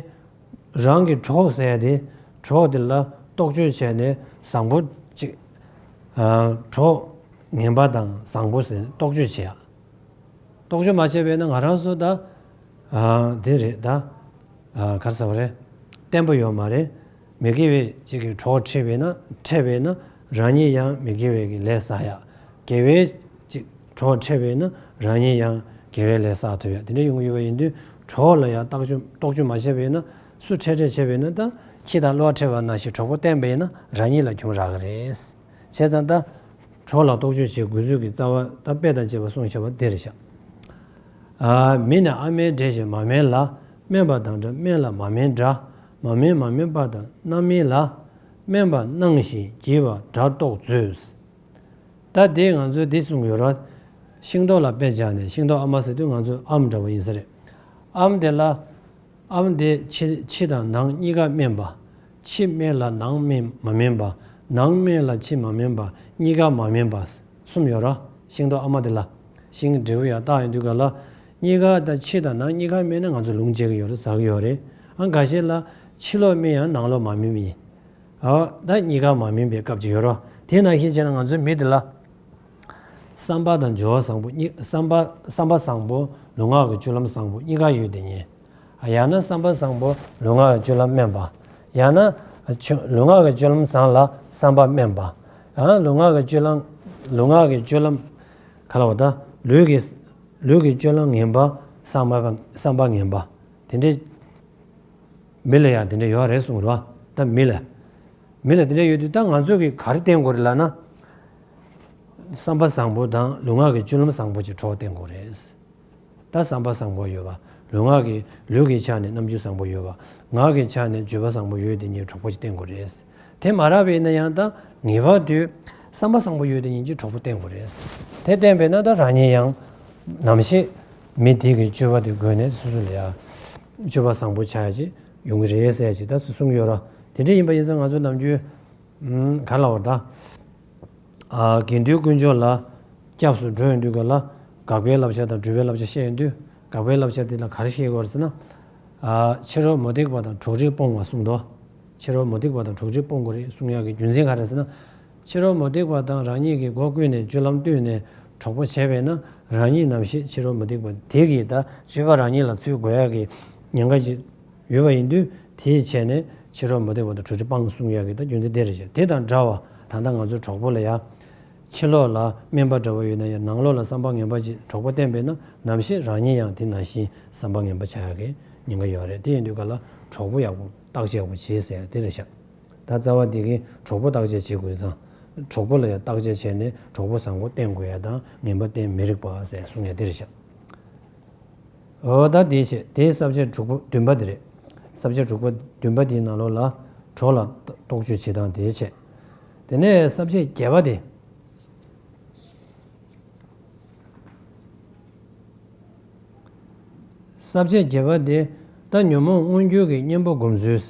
རང་གི་གྲོགས་ཟེར་ཡ་དེ། གྲོགས་དེ་ལ་རྟོག་དཔྱོད་བྱས་ནས་བཟང་པོ་གཅིག་ཨ་གྲོགས་ངན་པ་དང་བཟང་པོ་ཟེར་རྟོག་དཔྱོད་བྱེད་ཡ། རྟོག་དཔྱོད་མ་བྱས་པས་ན་ང་རང་ཚོ་ད་ཨ་དེ་རེད་ད། ཨ་ག་རེ་ཟེར་བ་རེད། བརྟན་པོ་ཡོད་མ་རེད། མི་དགེ་བའི་ཅིག་གི་གྲོགས་འཕྲད་པས་ན་འཕྲད་པས་ན་རང་ཉིད་ཡང་མི་དགེ་བའི་གི་ལས་བསགས་ཡ། དགེ་བའི་ཅིག་གྲོགས་འཕྲད་པས་ན་རང་ཉིད་ཡང་དགེ་བའི་ལས་བསགས་ཐུབ་ཡ་དེ་འདྲ་ཡོང་གི་ཡོད་པ་ཡིན་དུས་གྲོགས་ལ་ཡང་རྟོག་དཔྱོད་རྟོག་དཔྱོད་མ་བྱས་པས་ན་སུ་འཕྲད་འཕྲད་བྱས་པས་ན་ད་ཁྱི་དང་གློ་བ་འཕྲད་པ་ནང་བཞིན་གྲོགས་པོ་བརྟན་པས་ན་རང་ཉིད་ལ་གྱོང་རག་གི་རེད། བྱས་ཙང་ད་གྲོགས་ལ་རྟོག་དཔྱོད་བྱེད་དགོས་ཚུལ་གྱི་རྩ་བ་ད་དཔེ་དང་བཅས་པ་གསུངས་བཞག་པ་འདི་རེད་ཤག་ཨ། མི་ནི་ཨ་མའི་འདྲེ་ཞིག་མ་སྨད་ལ། སྨད་པ་དང་འདྲ་སྨད་ལ་མ་སྨད་འདྲ། མ་སྨད་མ་སྨད་པ་དང་རྣམ་སྨིན་ལ། སྨན་པ་སྣང་ཞིང་བགྱིས་པ་དགྲར་གཏོགས་མཛོད། ད་དེ་ང་ཚོས་འདི་གསུངས་ཡོད་ར། ཤིང་ཏོག་ལ་དཔེ་བཞག་ནས་ཤིང་ཏོག་ཨ་མ་ཟེར་དུས་ང་ཚོས་ཨམ་འདྲ་བོ་ཡིན་ས་རེད། ཨམ་དེ་ལ། ཨམ་དེ་ཕྱི་ཕྱི་དང་ནང་གཉིས་ཀ་སྨན་པ། ཕྱི་སྨན་ལ་ནང་སྨན་མ་སྨན་པ། ནང་སྨན་ལ་ཕྱི་མ་སྨན་པ། གཉིས་ཀ་མ་སྨན་པ། གསུམ་ཡོད་ར། ཤིང་ཏོག་ཨ་མ་དེ་ལ། ཤིང་འབྲས་བུ་ཡར་བཏགས་ཡོང་དུས་ག་ལ། གཉིས་ཀ་ད་ཕྱི་དང་ནང་གཉིས་ཀ་སྨན་ན་ང་ཚོ་ལུང་བཅད་ཀྱི་ཡོད་རེད་ཟ་གི་ཡོད་རེད། ཨ་འགའ་ཤས་ལ་ཕྱི་ལོགས་སྨན་ཡང་ནང་ལོགས་མ་སྨན་པ་ཡིན། ཨ། ད་གཉིས་ཀ་མ་སྨིན་པའི་སྐབས་ཅིག་ཡོད་རོ། དེ་ནང་བཞིན་བྱས་ན་ང་ཚོའི་མི་དེ་ལ། བསམ་པ་དང་སྦྱོར་བ་བཟང་པོ་གཉིས་བསམ་པ་བསམ་པ་བཟང་པོ་ལུས་ངག་གི་སྤྱོད་ལམ་བཟང་པོ་གཉིས་ཀ་ཡོད་དེ་ཉིད། ཡང་ན་བསམ་པ་བཟང་པོ་ལུས་ངག་གི་སྤྱོད་ལམ་དམན་པ། ཡང་ན་ཆོ་ལུས་ངག་གི་སྤྱོད་ལམ་བཟང་ལ་བསམ་པ་དམན་པ། ཡང་ལུས་ངག་གི་སྤྱོད་ལམ་ལུས་ངག་གི་སྤྱོད་ལམ་ག་ལ་བ་ད་ལུས་ཀྱི་ལུས་ཀྱི་སྤྱོད་ལམ་ངན་པ་བསམ་པ་བསམ་པ་ངན་པ། དེ་འདྲའི་མི་ལ་ཡང་དེ་འདྲ་ཡོད་རེད་གསུངས་རོ། ད་མི་ལ། མི་ལ་དེ་འདྲ་ཡོད་དུས་ད་ང་ཚོ་གིས་ག་རེ་བསྟེན་དགོས་རེད་ལབ་ན། བསམ་པ་བཟང་པོ་དང་ལུས་ངག་གི་སྤྱོད་ལམ་བཟང་པོ་ཅིག་གྲོགས་བསྟེན་དགོས་རེད། ད་བསམ་པ་བཟང་པོ་ཡོད་པ། ལུས་ངག་གི་ལུས་ཀྱི་ཆ་ནས་རྣམ་འགྱུར་བཟང་པོ་ཡོད་པ། ངག་གི་ཆ་ནས་བརྗོད་པ་བཟང་པོ་ཡོད་དེ་ཉིད་གྲོགས་པོ་ཅིག་བསྟེན་དགོས་རེད། དེ་མ་རག་པ་ཡིན་ན་ཡང་ད་ངེས་པར་དུ་བསམ་པ་བཟང་པོ་ཡོད་དེ་ཉིད་ཀྱི་གྲོགས་པོ་བསྟེན་དགོས་རེད། དེ་བསྟེན་པས་ན་ད་རང་ཉིད་ཡང་ནམ་ཞིག་མི་དེ་གི་སྤྱོད་པ་དེ་དགོས་ནས་སོ་སོ་ལ་ཡང་སྤྱོད་པ་བཟང་པོ་ཆགས་ཡ་ཅིག་ཡོང་གི་རེད་ཟེར་ཡ་ཅིག་ད་གསུངས་ཡོད་ར། དེ་འདྲ་ཡིན་པ་ཡིན་ཙང་ང་ཚོ་ནམ་རྒྱུན་ག་ལ་བར་ད། དགེ་འདུན་དཀོན་མཆོག་ལ་སྐྱབས་སུ་འགྲོ་ཡོང་དུས་ག་ལ་དགག་པའི་བསླབ་བྱ་དང་སྒྲུབ་པའི་བསླབ་བྱ་བཤད་ཡོང་དུས་དགག་པའི་བསླབ་བྱ་དེ་ལ་ག་རེ་བཤད་དགོས་རེད་ཟེར་ན། ཕྱི་རོལ་མུ་སྟེགས་པ་དང་གྲོགས་རིགས་སྤོང་བ་གསུངས་འདུག་ཕྱི་རོལ་མུ་སྟེགས་པ་དང་གྲོགས་རིགས་སྤོང་དགོས་རེད་གསུང་ཡག་གི་རྒྱུ་མཚན་ག་རེ་ཟེར་ན། ཕྱི་རོལ་མུ་སྟེགས་པ་དང་རང་ཉིད་ཀྱིས་སྒོ་ཀུན་ནས་སྤྱོད་ལམ་བསྟུན་ནས་གྲོགས་པོ་བྱས་པས་ན་རང་ཉིད་ནམ་ཞིག་ཕྱི་རོལ་མུ་སྟེགས་པ་དེ་གིས་ད་སྤྱོད་པ་རང་ཉིད་ལ་འཚོལ་དགོས་ཡག་གི་ཉེན་ཁ་ཅིག་ཡོད་པ་ཡིན་དུས་དེའི་ཆེད་ནས་ཕྱི་རོལ་མུ་སྟེགས་པ་དང་གྲོགས་རིགས་སྤང་གསུང་ཡག་གི་ད་རྒྱུ་མཚན་དེ་རེད་ཤག་དེ་དང་འདྲ་བ་ད་ལྟ་ང་ཚོ་གྲོགས་པོ་ལ་ཡ། ཕྱི་ལོགས་ལ་སྨན་པ་འདྲ་བོ་ཡོད་ན་ཡང་ནང་ལོགས་ལ་བསམ་པ་ངན་པ་ཅིག་གྲོགས་པོ་བསྟེན་པས་ན་ནམ་ཞིག་རང་ཉིད་ཡང་དེ་ནང་བཞིན་བསམ་པ་ངན་པ་ཆགས་ཡག་གི་ཉེན་ཁ་ཡོད་རེད། དེ་ཡིན་དུས་ག་ལ་གྲོགས་པོ་ཡག་པོ་བརྟག་དཔྱད་ཡག་པོ་བྱེད་ཟེར་ཡག་དེ་རེད་ཤག་ད་རྩ་བ་འདི་གི་གྲོགས་པོ་བརྟག་དཔྱད་བྱེད་དགོས་ཙང་། གྲོགས་པོ་ལ་ཡང་བརྟག་དཔྱད་བྱས་ནས་གྲོགས་པོ་བཟང་པོ་བསྟེན་དགོས་ཡག་དང་ངན་པ་བསྟེན་མི་རིགས་པ་ཟེར་གསུང་ཡག་དེ་རེད་ཤག་འོ་ད་དེའི་ཆེད་དེའི་ས་བཅད་དྲུག་པོ་བདུན་པ་དེ་རེད། ས་བཅད་དྲུག་པོ་བདུན་པ་དེའི་ནང་ལོགས་ལ་གྲོགས་ལ་རྟོག་དཔྱོད་བྱེད་སྟངས་དེའི་ཆེད། དེ་ནས་ས་བཅད་བརྒྱད་པ་དེ། ས་བཅད་བརྒྱད་པ་དེ་ད་ཉོན་མོངས་མངོན་གྱུར་གྱི་གཉེན་པོ་སྒོམ་ཚུལ།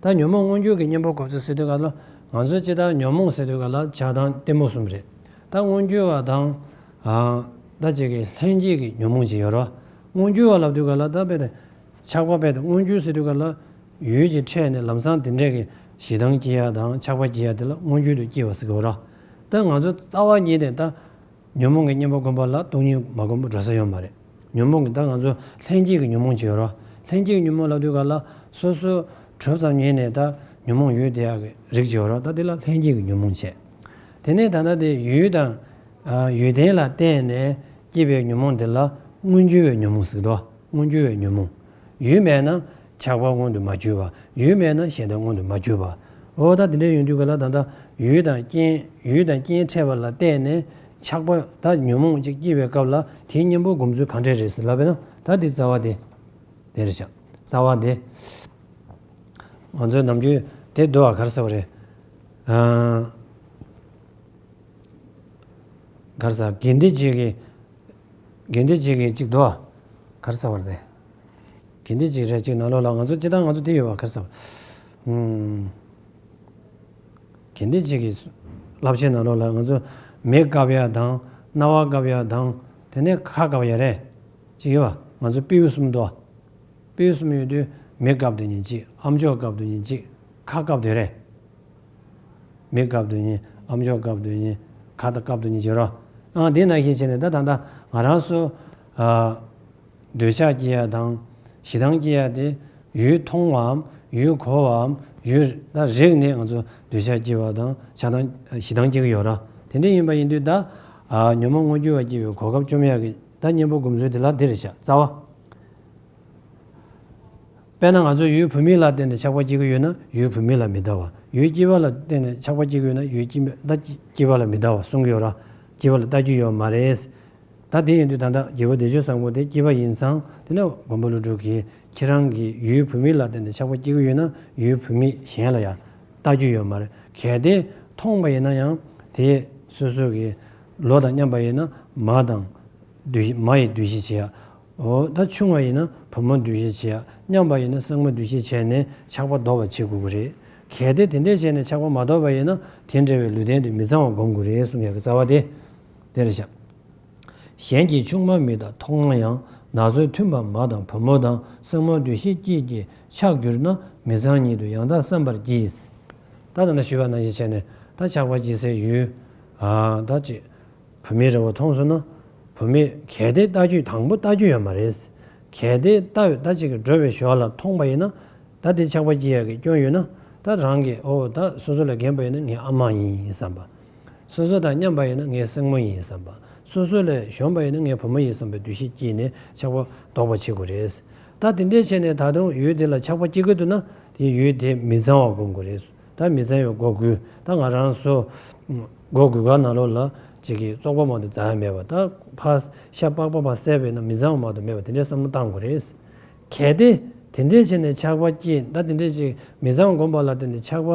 ད་ཉོན་མོངས་མངོན་གྱུར་གྱི་གཉེན་པོ་སྒོམ་ཚུལ་ཟེར་དུས་ག་ལ་ང་ཚོས་ཅི་ལྟར་ཉོན་མོངས་ཟེར་དུས་ག་ལ་ཆགས་སྡང་གཏི་མུག་གསུམ་རེད། ད་མངོན་གྱུར་བ་དང་། ད་ཅིག་གི་ལྷན་སྐྱེས་ཀྱི་ཉོན་མོངས་ཅིག་ཡོད་རེད། མངོན་གྱུར་བ་ལབ་དུས་ག་ལ་ད་དཔེ་དེ། ཆགས་པ་དཔེ་དེ་མངོན་གྱུར་ཟེར་དུས་ག་ལ་ཡུལ་གྱི་འཕྲད་ནས་ལམ་སང་དེ་འདྲས་ཀྱི་ཞེ་སྡང་སྐྱེ་ཡ་དང་ཆགས་པ་སྐྱེ་ཡ་དེ་ལ་མངོན་གྱུར་དུ་སྐྱེ་བ་ཟེར་གི་ཡོད་རེད། ད་ང་ཚོ་རྩ་བ་ཉིད་ནས་ད་ཉོན་མོངས་ཀྱི་གཉེན་པོ་སྒོམ་པ་ལ་སྟོང་ཉིད་མ་སྒོམ་པ་འགྲོ་ས་ཡོད་མ་རེད། ཉོན་མོངས་ཀྱི་ད་ང་ཚོ་ལྷན་སྐྱེས་ཀྱི་ཉོན་མོངས་ཅིག་ཡོད་རེད། ལྷན་སྐྱེས་ཀྱི་ཉོན་མོངས་ལབ་དུས་ག་ལ་སོ་སོ་གྲུབ་ཙམ་ཉིད་ནས་ད་ཉོན་མོངས་ཡོད་བསྡད་ཡ་གི་རིགས་ཅིག་ཡོད་རེད། ད་དེ་ལ་ལྷན་སྐྱེས་ཀྱི་ཉོན་མོངས་བྱས། དེ་ནས་ད་ལྟ་དེ་ཡུལ་དང་། ཡུལ་རྟེན་ལ་བརྟེན་ནས་སྐྱེས་པའི་ཉོན་མོངས་འདི་ལ་མངོན་གྱུར་བའི་ཉོན་མོངས་ཟེར་དོ། མངོན་གྱུར་བའི་ཉོན་མོངས། ཡུལ་མེད་ན་ཆགས་པ་མངོན་དུ་མ་གྱུར་བ། ཡུལ་མེད་ན་ཞེ་སྡང་མངོན་དུ་མ་གྱུར་བ། འོ་ད་དེ་འདྲའི་ཡོང་དུས་ག་ལ་ད་ལྟ་ཡུལ་དང་རྐྱེན་ཡུལ་དང་རྐྱེན་འཕྲད་པ་ལ་བརྟེན་ནས་ཆགས་པ་ད་ཉོན་མོངས་ཅིག་སྐྱེས་པའི་སྐབས་ལ་དེའི་གཉེན་པོ་སྒོམ་ཚུལ་ག་འདྲས་རེད་ཟེར་ལབ་པས་ན་ད་དེ་རྩ་བ་དེ། དེ་རེད་ཤག་རྩ་བ་དེ། ང་ཚོའི་ནམ་རྒྱུན་དེ་འདུག་བ་ག་རེ་ཟེར་བ་རེད། ག་རེ་ཟ། དགེ་འདུན་གཅིག་གིས། དགེ་འདུན་གཅིག་གིས་གཅིག་འདུག་ག་རེ་ཟ་བར་དེ། དགེ་འདུན་གཅིག་རེད་གཅིག་ནང་ལོགས་ལ་ང་ཚོ་སྤྱིར་བཏང་ང་ཚོ་དེ་ཡོད་པ་ག་རེ་ཟ་བར། ཨུམ། དགེ་འདུན་གཅིག་གིས་བསླབ་བྱའི་ནང་ལོགས་ལ་ང་ཚོ་མིག་བཀབ་ཡ་དང་རྣ་བ་བཀབ་ཡ་དང་དེ་ནས་ཁ་བཀབ་ཡ་རེད། གཅིག་ཡོད་པ་ང་ཚོ་སྤེའུ་གསུམ་འདུག་སྤེའུ་གསུམ་ཡོད་དུས་མིག་བཀབ་དུས་ཉིན་གཅིག་ཨམ་ཅོག་བཀབ་དུས་ཉིན་གཅིག་ཁ་བཀབ་དུས་རེད། མིག་བཀབ་དུས་ཉིན་ཨམ་ཅོག་བཀབ་དུས་ཉིན་ཁ་ད་བཀབ་དུས་ཉིན་བྱེད་རོགས། ཨང་དེ་ནང་བཞིན་བྱས་ནས་ད་ད་ད་ང་རང་ཚོ་ཨ། འདོད་ཆགས་སྐྱེ་ཡ་དང་ཞེ་སྡང་སྐྱེ་ཡ་དེ་ཡུལ་མཐོང་བའམ་ཡུལ་གོ་བའམ་ཡུལ་ད་རིག་ནས་ང་ཚོ་འདོད་ཆགས་སྐྱེ་བ་དང་ཆགས་སྡང་ཞེ་སྡང་སྐྱེ་གི་ཡོད་ར། དེ་འདྲ་ཡིན་པ་ཡིན་དུས་ད་ཨ། ཉོན་མོངས་མངོན་གྱུར་བ་སྐྱེ་བའི་གོ་སྐབས་བཅོམ་ཡ་གི་ད་གཉེན་པོ་སྒོམ་ཚུལ་དེ་ལ་འདི་རེད་ཤག་རྩ་བ། དཔེར་ན་ང་ཚོ་ཡུལ་བུད་མེད་ལ་བརྟེན་ནས་ཆགས་པ་སྐྱེ་གི་ཡོད་ན་ཡུལ་བུད་མེད་ལ་མི་ལྟ་བ། ཡུལ་སྐྱེས་པ་ལ་བརྟེན་ནས་ཆགས་པ་སྐྱེ་གི་ཡོད་ན་ཡུལ་སྐྱེས་པ་ད་སྐྱེས་པ་ལ་མི་ལྟ་བ་གསུང་གི་ཡོད་ར། སྐྱེས་པ་ལ་ལྟ་རྒྱུ་ཡོད་མ་རེད། ད་དེ་ཡིན་དུས་ད་ལྟ་རྒྱལ་པོ་བདེ་སྤྱོད་བཟང་པོ་དེ་སྐྱེས་པ་ཡིན་ཙང་དེ་ནས་མགོན་པོ་ཀླུ་སྒྲུབ་ཀྱིས་ཁྱེད་རང་གི་ཡུལ་བུད་མེད་ལ་བརྟེན་ནས་ཆགས་པ་སྐྱེ་གི་ཡོད་ན་ཡུལ་བུད་མེད་གཞན་ལ་ཡང་ལྟ་རྒྱུ་ཡོད་མ་རེད། གལ་ཏེ་མཐོང་པ་ཡིན་ན་ཡང་དེ་སོ་སོ་གི་ལོ་དང་མཉམ་པ་ཡིན་ན་མ་དང་འདུ་ཤེས་མ་ཡི་འདུ་ཤེས་བྱེད་ཡ། འོ་ད་ཆུང་བ་ཡིན་ན་བུ་མོ་འདུ་ཤེས་བྱེད་ཡ། མཉམ་པ་ཡིན་ན་སྲིང་མོ་འདུ་ཤེས་བྱས་ནས་ཆགས་པ་ལྡོག་པ་བྱེད་དགོས་ཀྱི་རེད། གལ་ཏེ་དེ་འདྲས་བྱས་ནས་ཆགས་པ་མ་ལྡོག་པ་ཡིན་ན་དེ་འདྲ་བའི་ལུས་རྟེན་དེ་མི་གཙང་བ་སྒོམ་དགོས་རེད་གསུང་ཡ་གི་རྩ་བ་དེ་དེ་རེད་ཤག་གཞན་གྱི་ཆུང་མ་མི་དང་མཐོང་ན་ཡང་། ན་ཚོད་མཐུན་པ་མ་དང་བུ་མོ་དང་སྲིང་མོ་འདུ་ཤེས་སྐྱེས་ཀྱི་ཆགས་གྱུར་ན་མི་གཙང་ཉིད་དུ་ཡང་དག་བསམ་པར་གྱིས། ད་ད་ལྟ་ཞུས་པ་ནང་བཞིན་བྱས་ནས་ད་ཆགས་པ་སྐྱེ་སའི་ཡུལ་ཨ་ད་ཅི་བུད་མེད་འདྲ་བོ་མཐོང་སོང་ན་བུད་མེད་གལ་ཏེ་ལྟ་རྒྱུ་དང་པོ་ལྟ་རྒྱུ་ཡོད་མ་རེད། གལ་ཏེ་ལྟ་བའི་ལྟ་ཅིག་གི་འགྲོ་བའི་ཞོར་ལ་མཐོང་པ་ཡིན་ན་ད་དེ་ཆགས་པ་སྐྱེ་ཡག་གི་སྐྱོན་ཡོད་ན་ད་རང་གི་ཨོ་ད་སོ་སོ་ལས་རྒན་པ་ཡིན་ན་ངའི་ཨ་མ་ཡིན་བསམ་པ། སོ་སོ་དང་མཉམ་པ་ཡིན་ན་ངའི་སྲིང་མོ་ཡིན་བསམ་པ། སོ་སོ་ལས་གཞོན་པ་ཡིན་ན་ངའི་བུ་མོ་ཡིན་བསམ་པའི་འདུ་ཤེས་སྐྱེས་ནས་ཆགས་པ་ལྡོག་པ་བྱེད་དགོས་རེད། ད་དེ་འདྲས་བྱས་ནས་ད་དུང་ཡུལ་དེ་ལ་ཆགས་པ་སྐྱེ་གི་འདུག་ན་དེ་ཡུལ་དེ་མི་གཙང་བ་སྒོམ་དགོས་རེད། ད་མི་གཙང་བའི་སྒོ་དགུ་ད་ང་རང་ཚོ་སྒོ་དགུ་ག་ནང་ལོགས་ལ་ཅིག་གི་བཙོག་པ་མ་གཏོགས་འཛག་ཡ་མེད་པ། ད་ཕར་ཤ་པགས་པ་ཕར་བསད་པས་ན་མི་གཙང་བ་མ་གཏོགས་མེད་པ་དེ་འདྲའི་བསམ་བློ་བཏང་དགོས་རེད། གལ་ཏེ་དེ་འདྲས་བྱས་ནས་ཆགས་པ་སྐྱེས་ད་དེ་འདྲས་ཅིག་མི་གཙང་བ་སྒོམ་པ་ལ་བརྟེན་ནས་ཆགས་པ་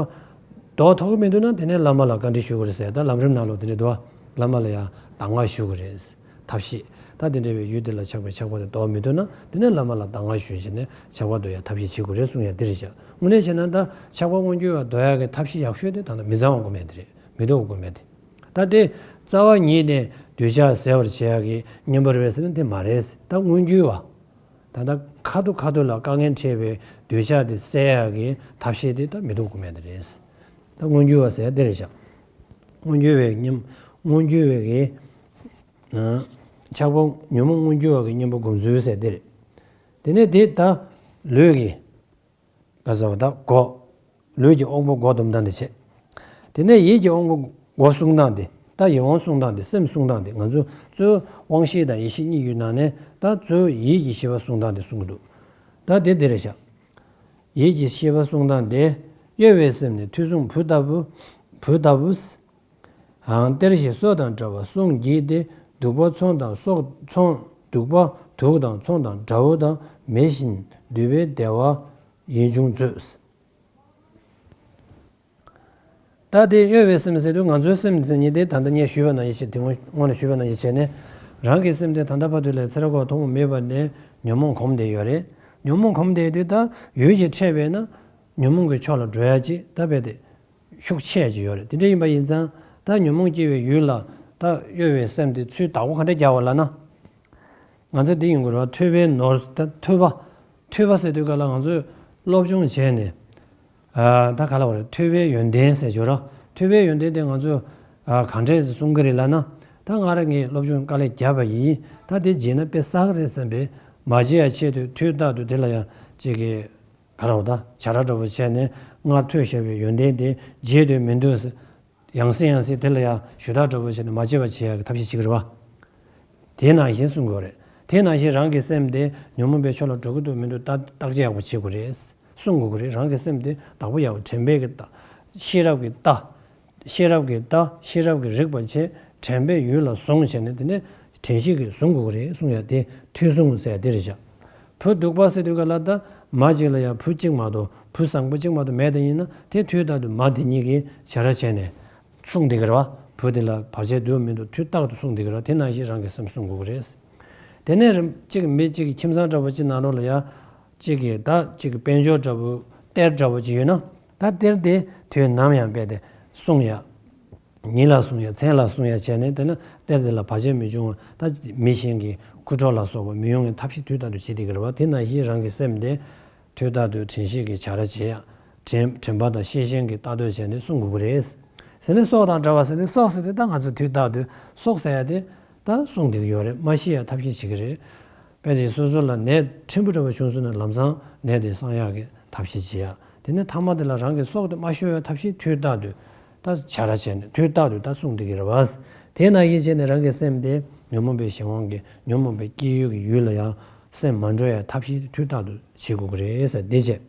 ལྡོག་ཐུབ་ཀྱི་མི་འདུག་ན་དེ་ནས་བླ་མ་ལ་བཀའ་འདྲི་ཞུ་དགོས་རེད་ཟེར། ད་ལམ་རིམ་ནང་ལོགས་དེ་འདྲས་འདུག་བ། བླ་མ་ལ་ཡང་གདམས་ངག་ཞུ་དགོས་རེད། ཐབས་ཤེས། ད་དེ་འདྲ་བའི་ཡུལ་དེ་ལ་ཆགས་པའི་ཆགས་པ་དེ་ལྡོག་མི་ཐུབ་ན་དེ་ནས་བླ་མ་ལ་གདམས་ངག་ཞུས་བྱས་ནས་ཆགས་པ་ལྡོག་ཡ་ཐབས་ཤེས་བྱེད་དགོས་རེད་གསུང་ཡ་དེ་རེད་ཤག་དངོས་གནས་བྱས་ན་ད་ཆགས་པ་མངོན་གྱུར་བ་ལྡོག་ཡ་གི་ཐབས་ཤེས་ཡག་ཤོས་དེ་ད་ལྟ་མི་གཙང་བ་སྒོམ་ཡ་དེ་རེད། མི་ལྡོག་པ་སྒོམ་ཡ་དེ། ད་དེ་རྩ་བ་ཉིད་ནས་འདོད་ཆགས་སེལ་བར་བྱེད་ཡ་གི་གཉེན་པོ་རེད་པས་ཟེར་ན་དེ་མ་རེད། ད་མངོན་གྱུར་བ། ད་ལྟ་ཁ་ཐུག་ཁ་ཐུག་ལ་དཀའ་ངལ་འཕྲད་པའི་འདོད་ཆགས་དེ་སེལ་ཡ་གི་ཐབས་ཤེས་དེ་ད་མི་ལྡོག་སྒོམ་ཡ་དེ་རེད། ད་མངོན་གྱུར་བ་ཟེར་ཡ་དེ་རེད་ཤག་མངོན་གྱུར་བའི་གཉེན། མངོན་གྱུར་བའི་གི་ཆགས་པ་ཉོན་མོངས་མངོན་གྱུར་བ་གི་གཉེན་པོ་སྒོམ་ཚུལ་ཟེར་དེ་རེད། དེ་ནས་དེ་ད་ལུས་ཀྱི་ག་ཟེར་བ་ད་སྒོ། ལུས་ཀྱི་དབང་པོ་སྒོ་སྡོམ་སྟངས་དེ་བྱས། དེ་ནས་ཡིད་ཀྱི་དབང་པོ་སྒོ་བསྲུང་སྟངས་དེ་ད་ཡིད་དབང་བསྲུང་སྟངས་དེ་སེམས་བསྲུང་སྟངས་དེ་ང་ཚོ་གཙོ་བོ་དབང་ཤེས་དང་ཡིད་ཤེས་གཉིས་ཡོད་ནང་ནས་ད་གཙོ་བོ་ཡིད་ཀྱི་ཤེས་པ་བསྲུང་སྟངས་དེ་གསུང་གི་འདུག་ད་དེ་དེ་རེད་ཤག་ཡིད་ཀྱི་ཤེས་པ་བསྲུང་སྟངས་དེ། གཡོ་བའི་སེམས་ནི་མཐོ་གསུང་བུ་ལྟ་བུ། བུ་ལྟ་བུ། ཡང་གཏེར་བཞིན་སྲོག་དང་འདྲ་བར་གསུངས་བགྱིས་ཏེ། གདུག་པ་ཚོང་དང་སྲོག་ཚོང་། གདུག་པ་དུག་དང་ཚོང་དང་དགྲ་བོ་དང་། མེ་བཞིན་འདུས་པའི་བདེ་བ་ཡིད་འབྱུང་མཛོད། ད་དེ་གཡོ་བའི་སེམས་ཟེར་དུས་ང་ཚོའི་སེམས་ཟེར་མཁན་དེ་ད་ལྟ་ངས་ཞུས་པ་ནང་བཞིན་དེ་སྔོན་སྔོན་ལ་ཞུས་པ་ནང་བཞིན་བྱས་ནས་རང་གི་སེམས་དེ་ད་ལྟ་བར་དུ་ལས་ཚེ་རབས་འཁོར་བ་ཐོག་མ་མེད་པ་ནས་ཉོན་མོངས་གོམས་བསྡད་ཡོད་རེད། ཉོན་མོངས་གོམས་བསྡད་དུས་ད་ཡུལ་གྱིས་ཕྲད་པས་ན། ཉོན་མོངས་ཀྱི་ཕྱོགས་ལ་འགྲོ་ཡ་ཅིག་ད་རྦད་དེ་ཤུགས་ཆེ་ཡ་ཅིག་ཡོད་རེད། དེ་འདྲ་ཡིན་པ་ཡིན་ཙང་ད་ཉོན་མོངས་སྐྱེ་བའི་ཡུལ་ལ་ད་གཡོ་བའི་སེམས་དེ་ཚུར་བདག་པོ་ག་འདྲ་རྒྱག་པ་ལབ་ན། ང་ཚོ་འདི་ཡོང་གི་རེད་བ། ཐོས་པའི་ནོར་ད་ཐོས་པ། ཐོས་པ་ཟེར་དུས་ག་ལ་ང་ཚོས་སློབ་སྦྱོང་བྱས་ནས་ཨ་ད་ག་ལ་བ་རེད། ཐོས་པའི་ཡོན་ཏན་ཟེར་ཆོག་ར། ཐོས་པའི་ཡོན་ཏན་དེ་ང་ཚོས་ཨ་གང་འདྲས་སེ་གསུང་གི་རེད་ལབ་ན། ད་ང་རང་གིས་སློབ་སྦྱོང་དཀའ་ལས་བརྒྱབ་པ་ཡིན། ད་དེ་བརྗེད་ན་དཔེ་བསགས་རེད་བསམ་པས་མ་བརྗེད་ཡ་ཆེད་དུ་དུས་རྟག་ཏུ་དེ་ལ་ཡང་ཅིག་གི་ག་རེ་བ་ད་བྱ་ར་འདྲ་པོ་བྱས་ནས་སྔར་ཐོས་བཞག་པའི་ཡོན་ཏན་དེ་བརྗེད་དུ་མི་འདུག་ཟེར། ཡང་སེ་ཡང་སེ་དེ་ལ་ཡང་ཞུ་དག་འདྲ་པོ་བྱས་ནས་མ་བརྗེད་པ་བྱེད་ཡག་གི་ཐབས་ཤེས་བྱེད་ཀྱི་རེད་བ། དེ་ནང་བཞིན་གསུང་དགོས་རེད། དེ་ནང་བཞིན་རང་གི་སེམས་དེ་ཉོན་མོངས་པའི་ཕྱོགས་ལ་འགྲོ་གི་འདུག་མི་འདུག་བརྟག་བརྟག་དཔྱད་ཡག་པོ་བྱེད་དགོས་རེད། བསྲུང་དགོས་ཀྱི་རེད། རང་གི་སེམས་དེ་བདག་པོ་ཡག་པོ་དྲན་པས་ཀྱི་ལྟ། ཤེས་རབ་ཀྱི་ལྟ། ཤེས་རབ་ཀྱི་ལྟ། ཤེས་རབ་ཀྱིས་རིག་པར་བྱེད། དྲན་པས་ཡུལ་ལ་བཟུང་བྱས་ནས་དེ་ནས་དྲན་ཤེས་ཀྱིས་བཟུང་དགོས་ཀྱི་རེད་གསུང་ཡ་དེ་མཐོ་གསུང་ཟེར་ཡ་དེ་རེད་བཞག་བུ་སྡུག་པ་ཟེར་དུས་ག་ལ་ད་མ་གཅིག་ལ་ཡང་བུ་གཅིག་མ་གཏོགས་བུ་བཟང་པོ་གཅིག་མ་གཏོགས་མེད་དེ་ཡིན་ན་དེ་དུས་རྟག་ཏུ་མ་དེ་གཉིས་ཀྱིས་བྱ་ར་བྱས་ནས་བསྲུང་བསྡད་ཀྱི་རེད་བ། བུ་དེ་ལ་བར་ཆད་འདུག་མི་འདུག་དུས་རྟག་ཏུ་བསྲུང་བསྡད་ཀྱི་རེད་བ། དེ་ནང་བཞིན་རང་གི་སེམས་བསྲུང་དགོས་ཀྱི་རེད། དེ་ནས་རིམ་གཅིག་མི་གཅིག་གི་ཁྱིམ་ཚང་འདྲ་པོ་གཅིག་ནང་ལོགས་ལ་ཡ་གཅིག་གི་ད་གཅིག་གི་དཔལ་འབྱོར་འདྲ་པོ་གཏེར་འདྲ་པོ་གཅིག་ཡོད་ན་ད་གཏེར་དེ་དུས་ནམ་ཡང་རྦད་དེ་བསྲུང་ཡ། ཉིན་ལ་བསྲུང་ཡ་མཚན་ལ་བསྲུང་ཡ་བྱས་ནས་དེ་ནས་གཏེར་དེ་ལ་བར་ཆད་མི་འབྱུང་བ་ད་མི་གཞན་གྱི་རྐུ་འཕྲོག་ལ་སོགས་པ་མི་ཡོང་བའི་ཐབས་ཤེས་དུས་རྟག་ཏུ་བྱེད་བསྡད་ཀྱི་རེད་བ། དེ་ནང་བཞིན་རང་གི་སེམས་དེ་དུས་རྟག་ཏུ་དྲན་ཤེས་ཀྱི་བྱ་ར་བྱེད་ཡ། དྲན་དྲན་པ་དང་ཤེས་བཞིན་གྱི་ལྟ་འདོད་བྱས་ནས་བསྲུང་དགོས་ཀྱི་རེད། ཟེར་ནས་སྲོག་དང་འདྲ་བ་ཟེར་ནས་སྲོག་ཟེར་དེ་ད་ང་ཚོ་དུས་རྟག་ཏུ་སྲོག་ཟེར་ཡ་དེ་ད་བསྲུང་བསྡད་ཀྱི་ཡོད་རེད། མ་ཤི་ཡ་ཐབས་ཤེས་བྱེད་ཀྱི་རེད། དཔེ་དེ་སོ་སོ་ལ་ནད་ཕྲན་བུ་འདྲ་བ་བྱུང་སོང་ན་ལམ་སང་ནད་དེ་སངས་ཡག་གི་ཐབས་ཤེས་བྱེད་ཡ། དེ་ནས་ཐ་མ་དེ་ལ་རང་གི་སྲོག་དེ་མ་ཤོར་བའི་ཐབས་ཤེས་དུས་རྟག་ཏུ་ད་བྱ་ར་བྱས་ནས་དུས་རྟག་ཏུ་ད་བསྲུང་བསྡད་ཀྱི་རེད་བ། དེ་ནང་བཞིན་བྱས་ནས་རང་གི་སེམས་དེ་ཉོན་མོངས་པའི་གཞན་དབང་གི་ཉོན་མོངས་པའི་སྐྱེ་ཡུལ་གྱི་ཡུལ་ལ་ཡང་སེམས་མ་འགྲོ་ཡ་ཐབས་ཤེས་དུས་རྟག་ཏུ་བྱེད་དགོས་ཀྱི་རེད་ཟེར་འདི་བྱས།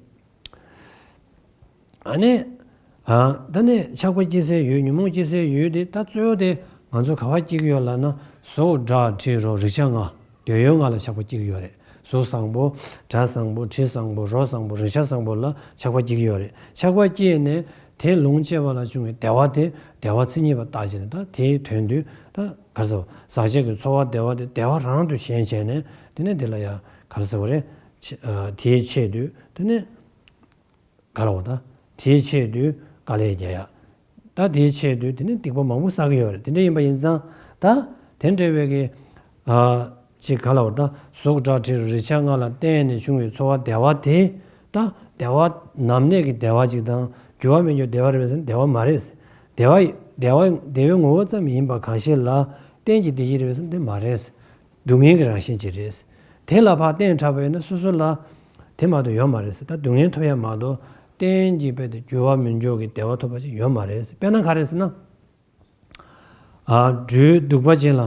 ཨ་ནི། ད་ནི་ཆགས་པ་སྐྱེ་སའི་ཡུལ། ཉོན་མོངས་སྐྱེ་སའི་ཡུལ་དེ་ད་གཙོ་བོ་དེ་ང་ཚོ་ག་བ་སྐྱེ་གི་ཡོད་ལབ་ན། གཟུགས་སྒྲ་དྲི་རོ་རེག་བྱ་ལྔ། འདོད་ཡོན་ལྔ་ལ་ཆགས་པ་སྐྱེ་གི་ཡོད་རེད། གཟུགས་བཟང་པོ། སྒྲ་བཟང་པོ། དྲི་བཟང་པོ། རོ་བཟང་པོ། རེག་བྱ་བཟང་པོ་ལ་ཆགས་པ་སྐྱེ་གི་ཡོད་རེད། ཆགས་པ་སྐྱེས་ནས་དེ་ལོངས་སྤྱད་པ་ལ་བྱུང་བའི་བདེ་བ་དེ་བདེ་བ་མཚན་ཉིད་པ་བཏགས་བྱས་ནས། ད་དེའི་དོན་དུ་ད་ག་རེ་ཟེར་བ། ཟག་བཅས་ཀྱི་ཚོར་བ་བདེ་བ་དེ་བདེ་བ་རང་དུ་ཞེན་བྱས་ནས། དེ་ནས་དེ་ལ་ཡ་ག་རེ་ཟེར་བ་རེད། ཆ- ཨ། དེའི་ཆེད་དུ་དེ་ནས་ག་ལ་བ་ད། དེའི་ཆེད་དུ་དཀའ་ལས་རྒྱག་ཡ། ད་དེའི་ཆེད་དུ་དེ་ནས་སྡིག་པ་མང་པོ་བསགས་ཀྱི་ཡོད་རེད། དེ་འདྲ་ཡིན་པ་ཡིན་ཙང་ད་དེ་འདྲ་བའི་གི། ཨ། ཅིག་ག་ལ་བ་ད། གཟུགས་སྒྲ་དྲི་རོ་རེག་བྱ་ལྔ་ལ་བརྟེན་ནས་བྱུང་བའི་ཚོར་བ་བདེ་བ་དེ། ད་བདེ་བ་ནམ་གནས་ཀྱི་བདེ་བ་ཅིག་དང་འགྱུར་བ་མེད་རྒྱུ་བདེ་བ་རེད་པས་ཟེར་ན་བདེ་བ་མ་རེད། བདེ་བ་བདེ་བ་བདེ་བའི་ངོ་བོ་ཙམ་ཡིན་པ་གང་ཞིག་ལ་གཏན་གྱི་བདེ་སྐྱིད་རེད་པས་ཟེར་ན་དེ་མ་རེད། སྡུག་བསྔལ་གྱི་རང་བཞིན་ཅིག་རེད། དེ་ལ་ཕར་གཏན་དྲགས་པས་ན་སོ་སོ་ལ་དེ་མ་གཏོགས་ཡོད་མ་རེད་ཟེར། ད་སྡུག་བསྔལ་ཐོབ་ཡ་མ་གཏོགས་གཏན་གྱི་དཔེ་དེ་འགྱུར་བ་མི་འགྱུར་གྱི་བདེ་བ་ཐོབ་པ་ཅིག་ཡོད་མ་རེད་ཟེར། དཔེར་ན་ག་རེ་ཟེར་ན། ཨ། སྦྲུལ་གདུག་པ་ཅན་ལ་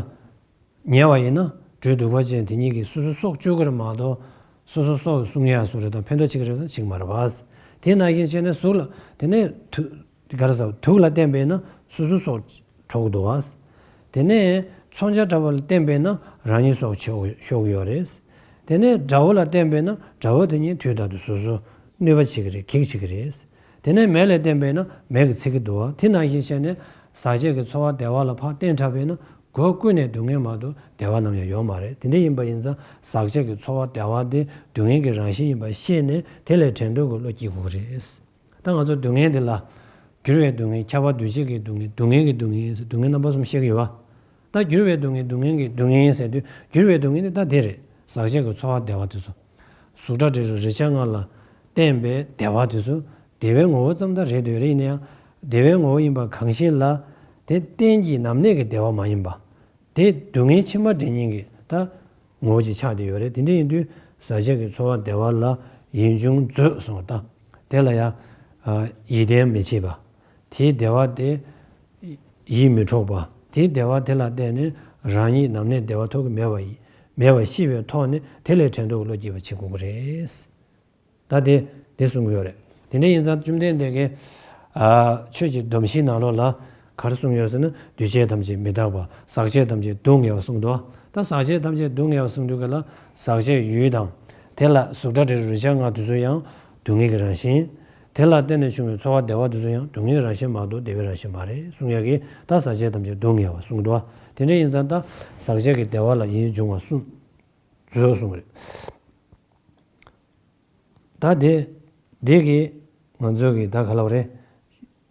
ཉལ་བ་ཡིན་ན། སྦྲུལ་གདུག་པ་ཅན་དེ་ཉིད་ཀྱིས་སོ་སོ་སྲོག་གཅོད་ཀྱི་རེད་མ་གཏོགས་སོ་སོ་སྲོག་སྲུང་ཡ་སུ་རེད་དང་ཕན་ཐོགས་བྱེད་ཀྱི་རེད་ཟེར་ན་བྱེད་ཀྱི་མ་རེད་པ། དེ་ནང་བཞིན་བྱས་ནས་གཟུགས་ལ་དེ་ནས་དུ། ག་རེ་ཟེར། དུག་ལ་བརྟེན་པས་ན་སོ་སོའི་སྲོག་འཕྲོག་གི་འདུག་བ། དེ་ནས་མཚོན་ཆ་འདྲ་བོ་ལ་བརྟེན་པས་ན་རང་ཉིད་སྲོག་ཤོར་ཤོར་གི་ཡོད་རེད། དེ་ནས་དགྲ་བོ་ལ་བརྟེན་པས་ན་དགྲ་བོ་དེ་ཉིད་དུས་རྟག་ཏུ་སོ་སོ་གནོད་པ་བྱེད་ཀྱི་རེད། གེགས་བྱེད་ཀྱི་རེད། དེ་ནས་མེ་ལ་བརྟེན་པས་ན་མེ་གིས་འཚིག་གི་འདུག་བ། དེ་ནང་བཞིན་བྱས་ནས་ཟག་བཅས་ཀྱི་ཚོར་བ་བདེ་བ་ལ་ཕར་གཏན་དྲགས་པས་ན་སྒོ་ཀུན་ནས་སྡུག་བསྔལ་མ་གཏོགས་བདེ་བ་ནམ་ཡང་ཡོད་མ་རེད། དེ་འདྲ་ཡིན་པ་ཡིན་ཙང་ཟག་བཅས་ཀྱི་ཚོར་བ་བདེ་བ་དེ་སྡུག་བསྔལ་གྱི་རང་བཞིན་ཡིན་པ་ཤེས་ནས་དེ་ལས་བྲལ་འདོད་ཀྱི་བློ་སྐྱེ་དགོས་ཀྱི་རེད། ད་ང་ཚོ་སྡུག་བསྔལ་འདི་ལ། འགྱུར་བའི་སྡུག་བསྔལ། ཁྱབ་པ་འདུ་བྱེད་ཀྱི་སྡུག་བསྔལ། སྡུག་བསྔལ་གྱི་སྡུག་བསྔལ་ཟེར་སྡུག་བསྔལ་རྣམ་པ་གསུམ་བཤད་ཀྱི་ཡོད་པ། ད་འགྱུར་བའི་སྡུག་བསྔལ་སྡུག་བསྔལ་ཟེར་དུས་འགྱུར་བའི་སྡུག་བསྔལ་ནི་ད་དེ་རེད། ཟག་བཅས་ཀྱི་ཚོར་བ་བདེ་བ་དེ་ཚོ། གཟུགས་སྒྲ་དྲི་རོ་རེག་བྱ་ལྔ་ལ་བརྟེན་པའི་བདེ་བ་དེ་ཚོ། བདེ་བའི་ངོ་བོ་ཙམ་དང་རེད་དེ་རེད། ཡིན་ན་ཡང་བདེ་བའི་ངོ་བོ་ཡིན་པ་གང་ཞིག་ལ་དེ་གཏན་གྱི་ནམ་གནས་ཀྱི་བདེ་བ་མ་ཡིན་པ། དེ་སྡུག་བསྔལ་ཕྱི་མ་འདྲེན་མཁན་གྱི་ད་ངོ་བོ་ཅིག་ཆགས་བསྡད་ཡོད་རེད། དེ་འདྲ་ཡིན་དུས་ཟག་བཅས་ཀྱི་ཚོར་བ་བདེ་བ་ལ་ཡིད་འབྱུང་མཛོད་གསུངས་པ་ད། དེ་ལ་ཡང་ཡིད་བརྟན་མི་བྱེད་པ། དེའི་བདེ་བ་དེ་ཡིད་མི་འཕྲོག་པ། དེའི་བདེ་བ་དེ་ལ་བརྟེན་ནས་རང་ཉིད་ནམ་གནས་བདེ་བ་ཐོབ་ཀྱི་མེད་པ་ཡིན། མེད་པ་ཤེས་པའི་ཐོག་ནས་དེ་ལས་བྲལ་འདོད་ཀྱི་བློ་སྐྱེ་བ་བྱེད་དགོས་ཀྱི་རེད། ད་དེ་དེ་གསུང་གི་ཡོད་རེད། དེ་འདྲ་ཡིན་ཙང་བཅོམ་ལྡན་འདས་ཀྱིས། ཨ། ཆོས་ཀྱི་སྡོམ་བཞིའི་ནང་ལོགས་ལ་ག་རེ་གསུངས་ཡོད་ཟེར་ན། འདུས་བྱས་ཐམས་ཅད་མི་རྟག་པ། ཟག་བཅས་ཐམས་ཅད་སྡུག་བསྔལ་བ་གསུངས་འདུག་ད་ཟག་བཅས་ཐམས་ཅད་སྡུག་བསྔལ་བ་གསུངས་དུས་ག་ལ་ཟག་བཅས་ཡུལ་དང་། དེ་ལ་གཟུགས་སྒྲ་དྲི་རོ་རེག་བྱ་ལྔ་དེ་ཚོ་ཡང་སྡུག་བསྔལ་གྱི་རང་བཞིན། དེ་ལ་བརྟེན་ནས་བྱུང་བའི་ཚོར་བ་བདེ་བ་དེ་ཚོ་ཡང་སྡུག་བསྔལ་གྱི་རང་བཞིན་མ་གཏོགས་བདེ་བའི་རང་བཞིན་མ་རེད་གསུངས་ཡག་གིས། ད་ཟག་བཅས་ཐམས་ཅད་སྡུག་བསྔལ་བ་གསུངས་འདུག་དེ་འདྲ་ཡིན་ཙང་ད་ཟག་བཅས་ཀྱི་བདེ་བ་ལ་ཡིད་འབྱུང་བ་གསུངས། མཛོད་གསུངས་རེད། ད་དེ་དེ་གིས་ང་ཚོ་གི་ད་ག་ལབ་རེད།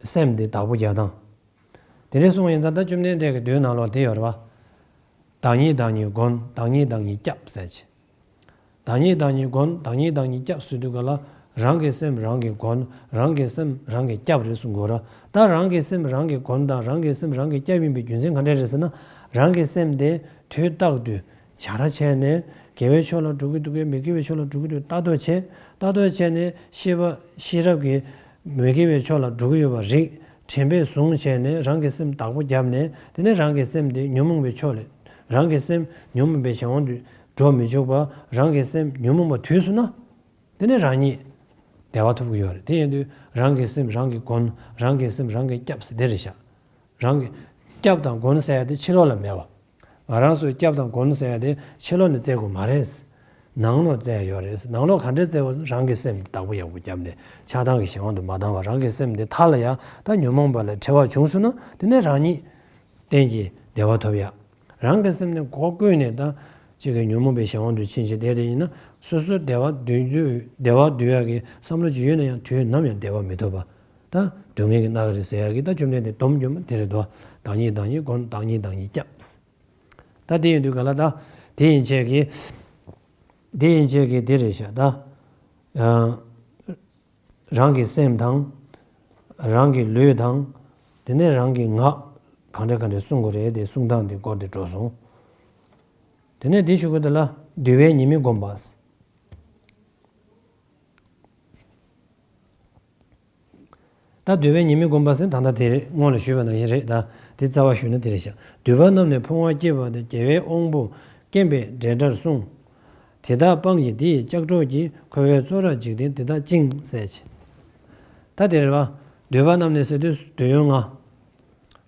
སེམས་འདི་བདག་པོ་རྒྱག་སྟངས། དེ་འདྲ་གསུངས་པ་ཡིན་ཙང་ད་བཅོམ་ལྡན་འདས་ཀྱི་མདོའི་ནང་ལོགས་དེ་ཡོད་རེད་པ། བདག་ཉིད་བདག་ཉིད་བསྒོམ། བདག་ཉིད་བདག་ཉིད་སྐྱབས་ཟེར་ཅིག་བདག་ཉིད་བདག་ཉིད་བསྒོམ། བདག་ཉིད་བདག་ཉིད་སྐྱབས་ཟེར་དུས་ག་ལ་རང་གི་སེམས་རང་གིས་བསྒོམ། རང་གི་སེམས་རང་གིས་སྐྱབས་རེད་གསུང་དགོས་ར། ད་རང་གི་སེམས་རང་གིས་བསྒོམ་དང་རང་གི་སེམས་རང་གིས་སྐྱབས་ཡིན་པའི་རྒྱུ་མཚན་ག་འདྲ་རེད་ཟེར་ན། རང་གི་སེམས་དེ་དུས་རྟག་ཏུ་བྱ་ར་བྱས་ནས་དགེ་བའི་ཕྱོགས་ལ་འགྲོ་གི་འདུག་གས། མི་དགེ་བའི་ཕྱོགས་ལ་འགྲོ་གི་འདུག་ལྟ་རྟོག་བྱས། ལྟ་རྟོག་བྱས་ནས་ཤེས་པ་ཤེས་རབ་ཀྱིས་མི་དགེ་བའི་ཕྱོགས་ལ་འགྲོ་གི་ཡོད་པ་རིག་དྲན་པས་བཟུང་བྱས་ནས་རང་གི་སེམས་བདག་པོ་བརྒྱབ་ནས། དེ་ནས་རང་གི་སེམས་དེ་ཉོན་མོངས་པའི་ཕྱོགས་ལས། རང་གི་སེམས་ཉོན་མོངས་པའི་གཞན་དབང་དུ་འགྲོ་མི་བཅུག་པ། རང་གི་སེམས་ཉོན་མོངས་པ་དུས་སུ་ན། དེ་ནས་རང་ཉིད་བདེ་བ་ཐོབ་ཀྱི་ཡོད་རེད། དེ་ཡིན་དུས་རང་གི་སེམས་རང་གིས་བསྒོམ། རང་གི་སེམས་རང་གིས་སྐྱབས་ཟེར་དེ་རེད་ཤག་རང་གི་སྐྱབས་དང་བསྒོམ་ཟེར་ཡ་དེ་ཕྱི་ལོགས་ལ་མེད་པ། ང་རང་ཚོའི་སྐྱབས་དང་བསྒོམ་ཟེར་ཡ་དེ་ཕྱི་ལོགས་ནས་བཙལ་དགོས་མ་རེད། ནང་ལོགས་བཙལ་ཡ་ཡོད་རེད། ནང་ལོགས་ག་འདྲས་བཙལ་དགོས། རང་གི་སེམས་དེ་བདག་པོ་ཡག་པོ་བརྒྱབ་ནས་ཆགས་སྡང་གི་གཞན་དབང་དུ་མ་བཏང་བ། རང་གི་སེམས་དེ་མཐའ་ལ་ཡ་ད་ཉོན་མོངས་པ་ལས་བྲལ་བ་བྱུང་སོང་ན། དེ་ནས་རང་ཉིད་གཏན་གྱི་བདེ་བ་ཐོབ་ཡ། རང་གི་སེམས་ནི་སྒོ་ཀུན་ནས་ད་གཅིག་གི་ཉོན་མོངས་པའི་གཞན་དབང་དུ་ཕྱིན་བྱས་བསྡད་དེ་ཡིན་ན། སོ་སོ་བདེ་བ་འདོད་རྒྱུ་བདེ་བ་འདོད་ཡག་གི་བསམ་བློ་ཅིག་ཡོད་ན་ཡང་དུས་ནམ་ཡང་བདེ་བ་མི་ཐོབ་པ། ད་སྡུག་བསྔལ་གྱི་རྣམ་གཞག་རེད་ཟེར་ཡག་གི་ད་བཅོམ་ལྡན་འདས་སྡོམ་རྒྱུ་མ་དེ་རེད་དོ། བདག་ཉིད་བདག་ཉིད་བསྒོམ། བདག་ཉིད་བདག་ཉིད་སྐྱབས། ད་དེ་ཡིན་དུས་ག་ལ་ད། དེ་ཡིན་བྱས་ཀྱི། དེ་ཡིན་བྱས་ཀྱི་དེ་རེད་ཤག་ད། ཨ། རང་གི་སེམས་དང་། རང་གི་ལུས་དང་། དེ་ནས་རང་གི་ངག་གང་འདྲ་གང་འདྲ་གསུང་དགོས་རེད། དེ་གསུང་སྟངས་དེ་སྐོར་དེ་འགྲོ་སོང་། དེ་ནས་དེ་ཞུ་གི་འདུག་ལ། འདུལ་བའི་ཉེས་དམིགས་བསྒོམ་པ། ད་འདུལ་བའི་ཉེས་དམིགས་བསྒོམ་པ་ཟེར་ད་ལྟ་དེ་སྔོན་ལ་ཞུས་པ་ནང་བཞིན་རེད། ད་དེ་རྩ་བ་ཞུས་ན་དེ་རེད་ཤག་འདུལ་བ་རྣམས་ནི་ཕུང་བ་བསྐྱེད་པ་དང་། རྒྱལ་བའི་དབང་པོ་བསྐྱེད་པའི་འབྲེལ་སྒྲར་གསུངས། དེ་དག་སྤངས་ཀྱིས་དེ་ཡི་ལྕགས་སྒྲོག་གིས། འཁོར་བའི་བཙོག་ར་འཇིག་རྟེན་དེ་དག་བཅིངས་ཟེར་བྱས། ད་དེ་རེད་བ། འདོད་པ་རྣམས་ནི་ཟེར་དུས་འདོད་ཡོན་ལྔ།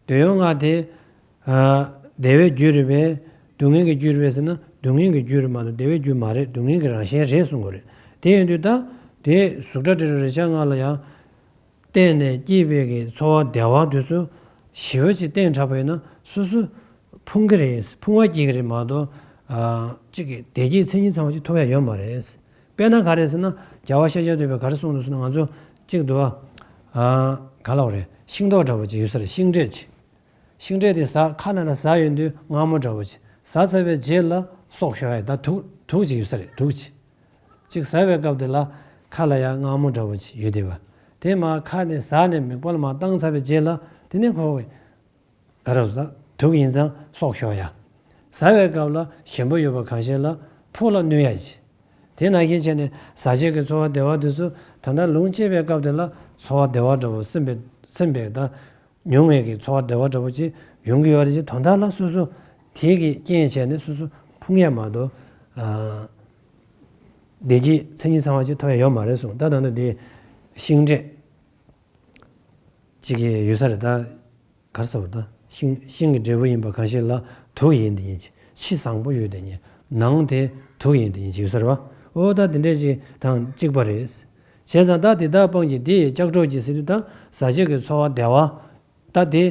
འདོད་ཡོན་ལྔ་དེ། ཨ། བདེ་བའི་རྒྱུ་རེད་པས། སྡུག་བསྔལ་གྱི་རྒྱུ་རེད་པས་ཟེར་ན་སྡུག་བསྔལ་གྱི་རྒྱུ་རེད་མ་གཏོགས་བདེ་བའི་རྒྱུ་མ་རེད། སྡུག་བསྔལ་གྱི་རང་བཞིན་རེད་གསུང་གི་རེད། དེ་ཡིན་དུས་ད་དེ་གཟུགས་སྒྲ་དྲི་རོ་རེག་བྱ་ལྔ་ལ་ཡང་བརྟེན་ནས་སྐྱེས་པའི་གི་ཚོར་བ་བདེ་བ་དེ་ཚོ་ཞེ་པོ་ཅིག་བརྟན་དྲགས་པ་ཡིན་ན་སོ་སོ་ཕུང་གི་རེད། ཕུང་བ་སྐྱེ་གི་རེད་མ་གཏོགས། ཨ། གཅིག་གི་བདེ་སྐྱིད་མཚན་ཉིད་ཚང་བ་ཅིག་ཐོབ་ཡ་ཡོད་མ་རེད། དཔེར་ན་ག་རེ་ཟེར་ན། རྒྱལ་བ་ཤཱཀྱ་ཐུབ་པས་ག་རེ་གསུངས་འདུག་ཟེར་ན། ང་ཚོ་གཅིག་འདུག་ཨ། ག་ལབ་རེད། ཤིང་ཏོག་འདྲ་པོ་ཅིག་ཡོད་ས་རེད། ཤིང་འབྲས་ཅིག་ཤིང་འབྲས་དེ་ཟ། ཁ་ནང་ལ་ཟ་ཡོང་དུས་མངར་མོ་འདྲ་པོ་ཅིག་ཟ་ཚར་བའི་རྗེས་ལ་སྲོག་ཤོར་ཡ། ད་དུག་དུག་ཅིག་ཡོད་ས་རེད། དུག་ཅིག་ཅིག་ཟ་བའི་སྐབས་དེ་ལ་ཁ་ལ་ཡ་མངར་མོ་འདྲ་པོ་ཅིག་ཡོད་བསྡད་པ། དེ་མར་ཁ་ནས་ཟ་ནས་མིག་པ་ལ་མར་བཏང་ཚར་བའི་རྗེས་ལ་དེ་ནས་ཁོ་གི་ག་རེ་ཟེར། དུག་ཡིན་ཙང་སྲོག་ཤོར་ཡ། ཟ་བའི་སྐབས་ལ་ཞིམ་པོ་ཡོད་པ་གང་ཞིག་ལ་ཕུགས་ལ་གནོད་ཡ་ཅིག་དེ་ནང་བཞིན་བྱས་ནས་ཟ་བྱེད་ཀྱི་ཚོར་བ་བདེ་བ་དེ་ཚོ་ད་ལྟ་ལུང་བཅད་པའི་སྐབས་དེ་ལ་ཚོར་བ་བདེ་བ་འདྲ་པོ་སེམས་པའི་སེམས་པའི་ད་མྱོང་བའི་གི་ཚོར་བ་བདེ་བ་འདྲ་པོ་ཅིག་ཡོང་གི་ཡོད་རེད། ཅིག་དོན་དག་ལ་སོ་སོ་དེ་གི་རྐྱེན་བྱས་ནས་སོ་སོ་ཕུང་ཡ་མ་གཏོགས། ཨ། བདེ་སྐྱིད་མཚན་ཉིད་ཚང་བ་ཅིག་ཐོབ་ཡ་ཡོད་མ་རེད་གསུངས། ད་ད་ལྟ་དེ་ཤིང་འབྲས་ཅིག་གི་ཡོད་ས་རེད། ད་ག་རེ་ཟེར་བ། ད་ཤིང་ཤིང་གི་འབྲས་བུ་ཡིན་པ་གང་ཞིག་ལ་དུག་ཡིན་དེ་ཡིན་གྱི། ཕྱི་བཟང་པོ་ཡོད་དེ་ཡིན། ནང་དེ་དུག་ཡིན་དེ་ཡིན་གྱི་ཡོད་ས་རེད་པ། འོ་ད་དེ་འདྲས་ཅིག་དང་གཅིག་པ་རེད། བྱས་ཙང་ད་དེ་དག་སྤངས་ཀྱིས་དེ་ཡི་ལྕགས་སྒྲོག་གྱིས་ཟེར་དུས། ད་ཟ་བྱེད་ཀྱི་ཚོར་བ་བདེ་བ། ད་དེ་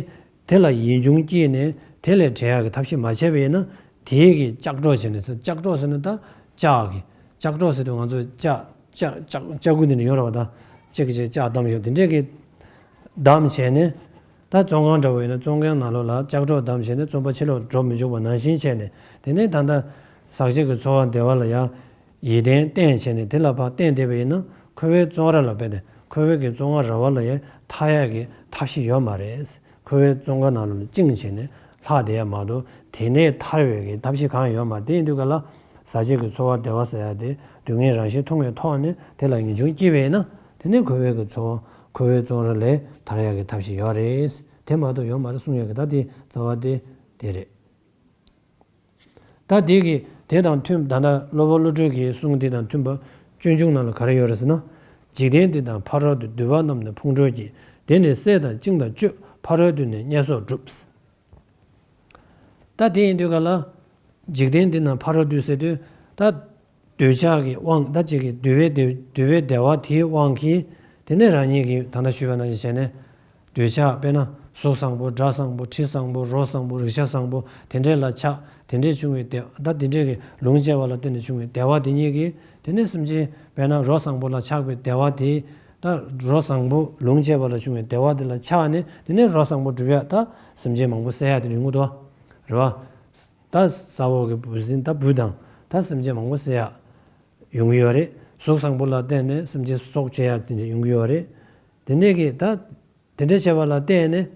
དེ་ལ་ཡིད་འབྱུང་སྐྱེས་ནས་དེ་ལས་བྲལ་ཡག་གི་ཐབས་ཤེས་མ་བྱས་པ་ཡིན་ན། དེའི་གི་ལྕགས་སྒྲོག་བྱས་ནས་ཟེར། ལྕགས་སྒྲོག་ཟེར་ན་ད་ལྕགས་ཀྱི། ལྕགས་སྒྲོག་ཟེར་དུས་ང་ཚོ་ལྕགས་ལྕགས་ལྕགས་ལྕགས་སྐུད་དེ་འདྲ་ཡོད་རེད་པ། ད་ལྕགས་ཀྱི་ལྕགས་བསྡམས་ཡོད། དེ་འདྲས་ཀྱི་བསྡམས་བྱས་ནས། ད་བཙོན་ཁང་འདྲ་པོ་ཡིན་ན་བཙོན་ཁང་ནང་ལོགས་ལ་ལྕགས་སྒྲོག་བསྡམས་བྱས་ནས་བཙོན་པ་ཕྱི་ལོགས་འགྲོ་མི་འཇུག་པ་ནང་བཞིན་བྱས་ནས། དེ་ནས་ད་ལྟ་ཟག་བཅས་ཀྱི་ཚོར་བ་བདེ་བ་ལ་ཡང་ཡིད་བརྟན་བརྟན་བྱས་ནས་དེ་ལ་ཕར་བརྟེན་བསྡད་པ་ཡིན་ན། འཁོར་བའི་བཙོན་ར་ལ་བརྟེན་ནས། འཁོར་བའི་གི་བཙོན་ཁང་ར་བ་ལ་ཡང་ཐར་ཡག་གི་ཐབས་ཤེས་ཡོད་མ་རེད། འཁོར་བའི་བཙོན་ཁང་ནང་ལ་བཅིངས་བྱས་ནས་ལྷག་བསྡད་ཡ་མ་གཏོགས་དེ་ནས་ཐར་བའི་གི་ཐབས་ཤེས་གང་ཡང་ཡོད་མ་རེད། དེ་ཡིན་དུས་ག་ལ་ཟག་བཅས་ཀྱི་ཚོར་བ་བདེ་བ་ཟེར་ཡ་དེ་སྡུག་བསྔལ་རང་བཞིན་མཐོང་བའི་ཐོག་ནས་དེ་ལ་ངེས་འབྱུང་སྐྱེས་པ་ཡིན་ན། དེ་ནས་འཁོར་བའི་གི་ཚོར་བ། འཁོར་བའི་བཙོན་ར་ལས་ཐར་ཡག་གི་ཐབས་ཤེས་ཡོད་རེད། དེ་མ་གཏོགས་ཡོད་མ་རེད་གསུང་ཡག་གི། ད་དེ་རྩ་བ་དེ་དེ་རེད། ད་དེ་གི་དེ་དང་མཐུན། ད་ལྟ་སློབ་དཔོན་བློ་གྲོས་ཀྱི་གསུང་དེ་དང་མཐུན་པ་སྤྱོད་འཇུག་ནང་ལ་ག་རེ་ཡོད་རེད་ཟེར་ན། འཇིག་རྟེན་འདི་དང་ཕ་རོལ་ཏུ། འདུས་པ་རྣམས་ནི་ཕུང་ཁྲོལ་གྱིས། དེ་ནི་བསད་དང་བཅིངས་དང་གཅོད། ཕ་རོལ་ཏུ་ནི་བརྙས་སོགས་བསྒྲུབས། ད་དེ་ཡིན་དུས་ག་ལ། འཇིག་རྟེན་འདི་དང་ཕ་རོལ་ཏུ་ཟེར་དུས་ད། འདོད་ཆགས་ཀྱི་དབང་། ད་ཅིག་གི་འདོད་པའི་བདེ་འདོད་པའི་བདེ་བ་དེའི་དབང་གིས། དེ་ནས་རང་ཉིད་ཀྱི་ད་ལྟ་ཞུས་པ་ནང་བཞིན་བྱས་ནས། འདོད་ཆགས། དཔེར་ན་གཟུགས་བཟང་པོ། སྒྲ་བཟང་པོ། དྲི་བཟང་པོ། རོ་བཟང་པོ། རེག་བྱ་བཟང་པོ། དེ་འདྲས་ལ་ཆགས། དེ་འདྲས་བྱུང་བའི་བདེ། ད་དེ་འདྲས་ཀྱི་ལོངས་སྤྱད་པ་ལ་བརྟེན་ནས་བྱུང་བའི་བདེ་བ་དེ་ཉིད་ཀྱིས། དེ་ནས་སེམས་ཅན། དཔེར་ན་རོ་བཟང་པོ་ལ་ཆགས་པའི་བདེ་བ་དེ། ད་རོ་བཟང་པོ་ལོངས་སྤྱད་པ་ལ་བྱུང་བའི་བདེ་བ་དེ་ལ་ཆགས་ནས། དེ་ནས་རོ་བཟང་པོ་སྒྲུབ་ཡ། ད་སེམས་ཅན་མང་པོ་བསད་ཡ་དེ་ཡོང་གི་འདུག་རེད་བ། ད་ས་འོག་གི་འབུ་སྲིན། ད་འབུ་དང་། ད་སེམས་ཅན་མང་པོ་བསད་ཡ་ཡོང་གི་ཡོད་རེད། གཟུགས་བཟང་པོ་ལ་བརྟེན་ནས་སེམས་ཅན་སྲོག་བཅད་ཡ་དེ་འདྲ་ཡོང་གི་ཡོད་རེད། དེ་འདྲས་ཀྱི་ད་དེ་འདྲས་བྱས་པ་ལ་བརྟེན་ནས་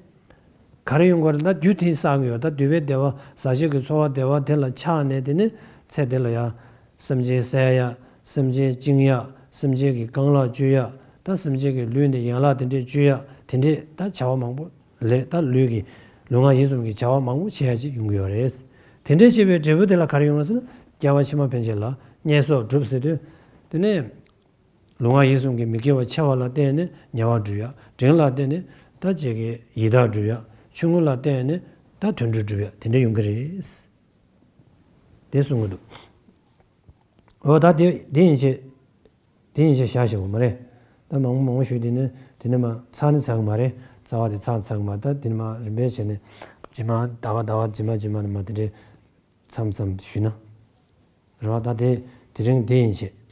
ག་རེ་ཡོང་གི་ཡོད་རེད། ད་རྒྱུ་དེ་བསགས་ཀྱི་ཡོད། ད་འདོད་པའི་བདེ་བ། ཟག་བཅས་ཀྱི་ཚོར་བ་བདེ་བ་དེ་ལ་ཆགས་ནས། དེ་ནས་ཚེ་འདི་ལ་ཡང་སེམས་ཅན་བསད་ཡ། སེམས་ཅན་བཅིངས་ཡ། སེམས་ཅན་གྱི་རྐང་ལག་གཅོད་ཡ། ད་སེམས་ཅན་གྱི་ལུས་ནས་ཡན་ལག་དེ་འདྲས་གཅོད་ཡ། དེ་འདྲས་ད་བྱ་བ་མང་པོ། ལས། ད་ལུས་ཀྱི་ལུས་ངག་ཡིད་གསུམ་གྱི་བྱ་བ་མང་པོ་བྱེད་ཡ་ཅིག་ཡོང་གི་ཡོད་རེད། དེ་འདྲས་བྱས་པའི་འབྲས་བུ་དེ་ལ་ག་རེ་ཡོང་ལ་ཟེར་ན། སྐྱེ་བ་ཕྱི་མ་ཕན་ཆད་ལ་བརྙས་སོགས་བསྒྲུབས་ཟེར་དུས། དེ་ནས་ལུས་ངག་ཡིད་གསུམ་གྱི་མི་དགེ་བ་ཆེ་བ་ལ་བརྟེན་ནས་ཉེ་བ་བསྒྲུབ་ཡ། འབྲིང་ལ་བརྟེན་ནས་ད་ཅིག་གི་ཡི་དྭགས་བསྒྲུབ་ཡ། ཆུང་ངུ་ལ་བརྟེན་ནས་ད་དུད་འགྲོ་བསྒྲུབ་ཡ། དེ་འདྲས་ཡོང་གི་རེད། དེ་གསུང་གི་འདུག་འོ་ད་དེ་དེ་ཡིན་ཕྱིར། དེ་ཡིན་ཕྱིར་བཞག་བཞག་གོ་མ་རེད། ད་མང་པོ་མང་པོ་ཞུས། དེ་ནས་དེ་ནས་མར་ཚར་ནི་ཚར་གི་མ་རེད། རྩ་བ་དེ་ཚར་ཚར་གི་མ། ད་དེ་ནས་མར་རིམ་པས་བྱས་ནས་རྗེས་མ་ཟླ་བ་ཟླ་བ་རྗེས་མ་རྗེས་མ་ནས་མར་དེ་འདྲས་མཚམས་མཚམས་ཞུས་ན་རེད་བ། ད་དེ་དེ་རིང་དེ་ཡིན་ཕྱིར།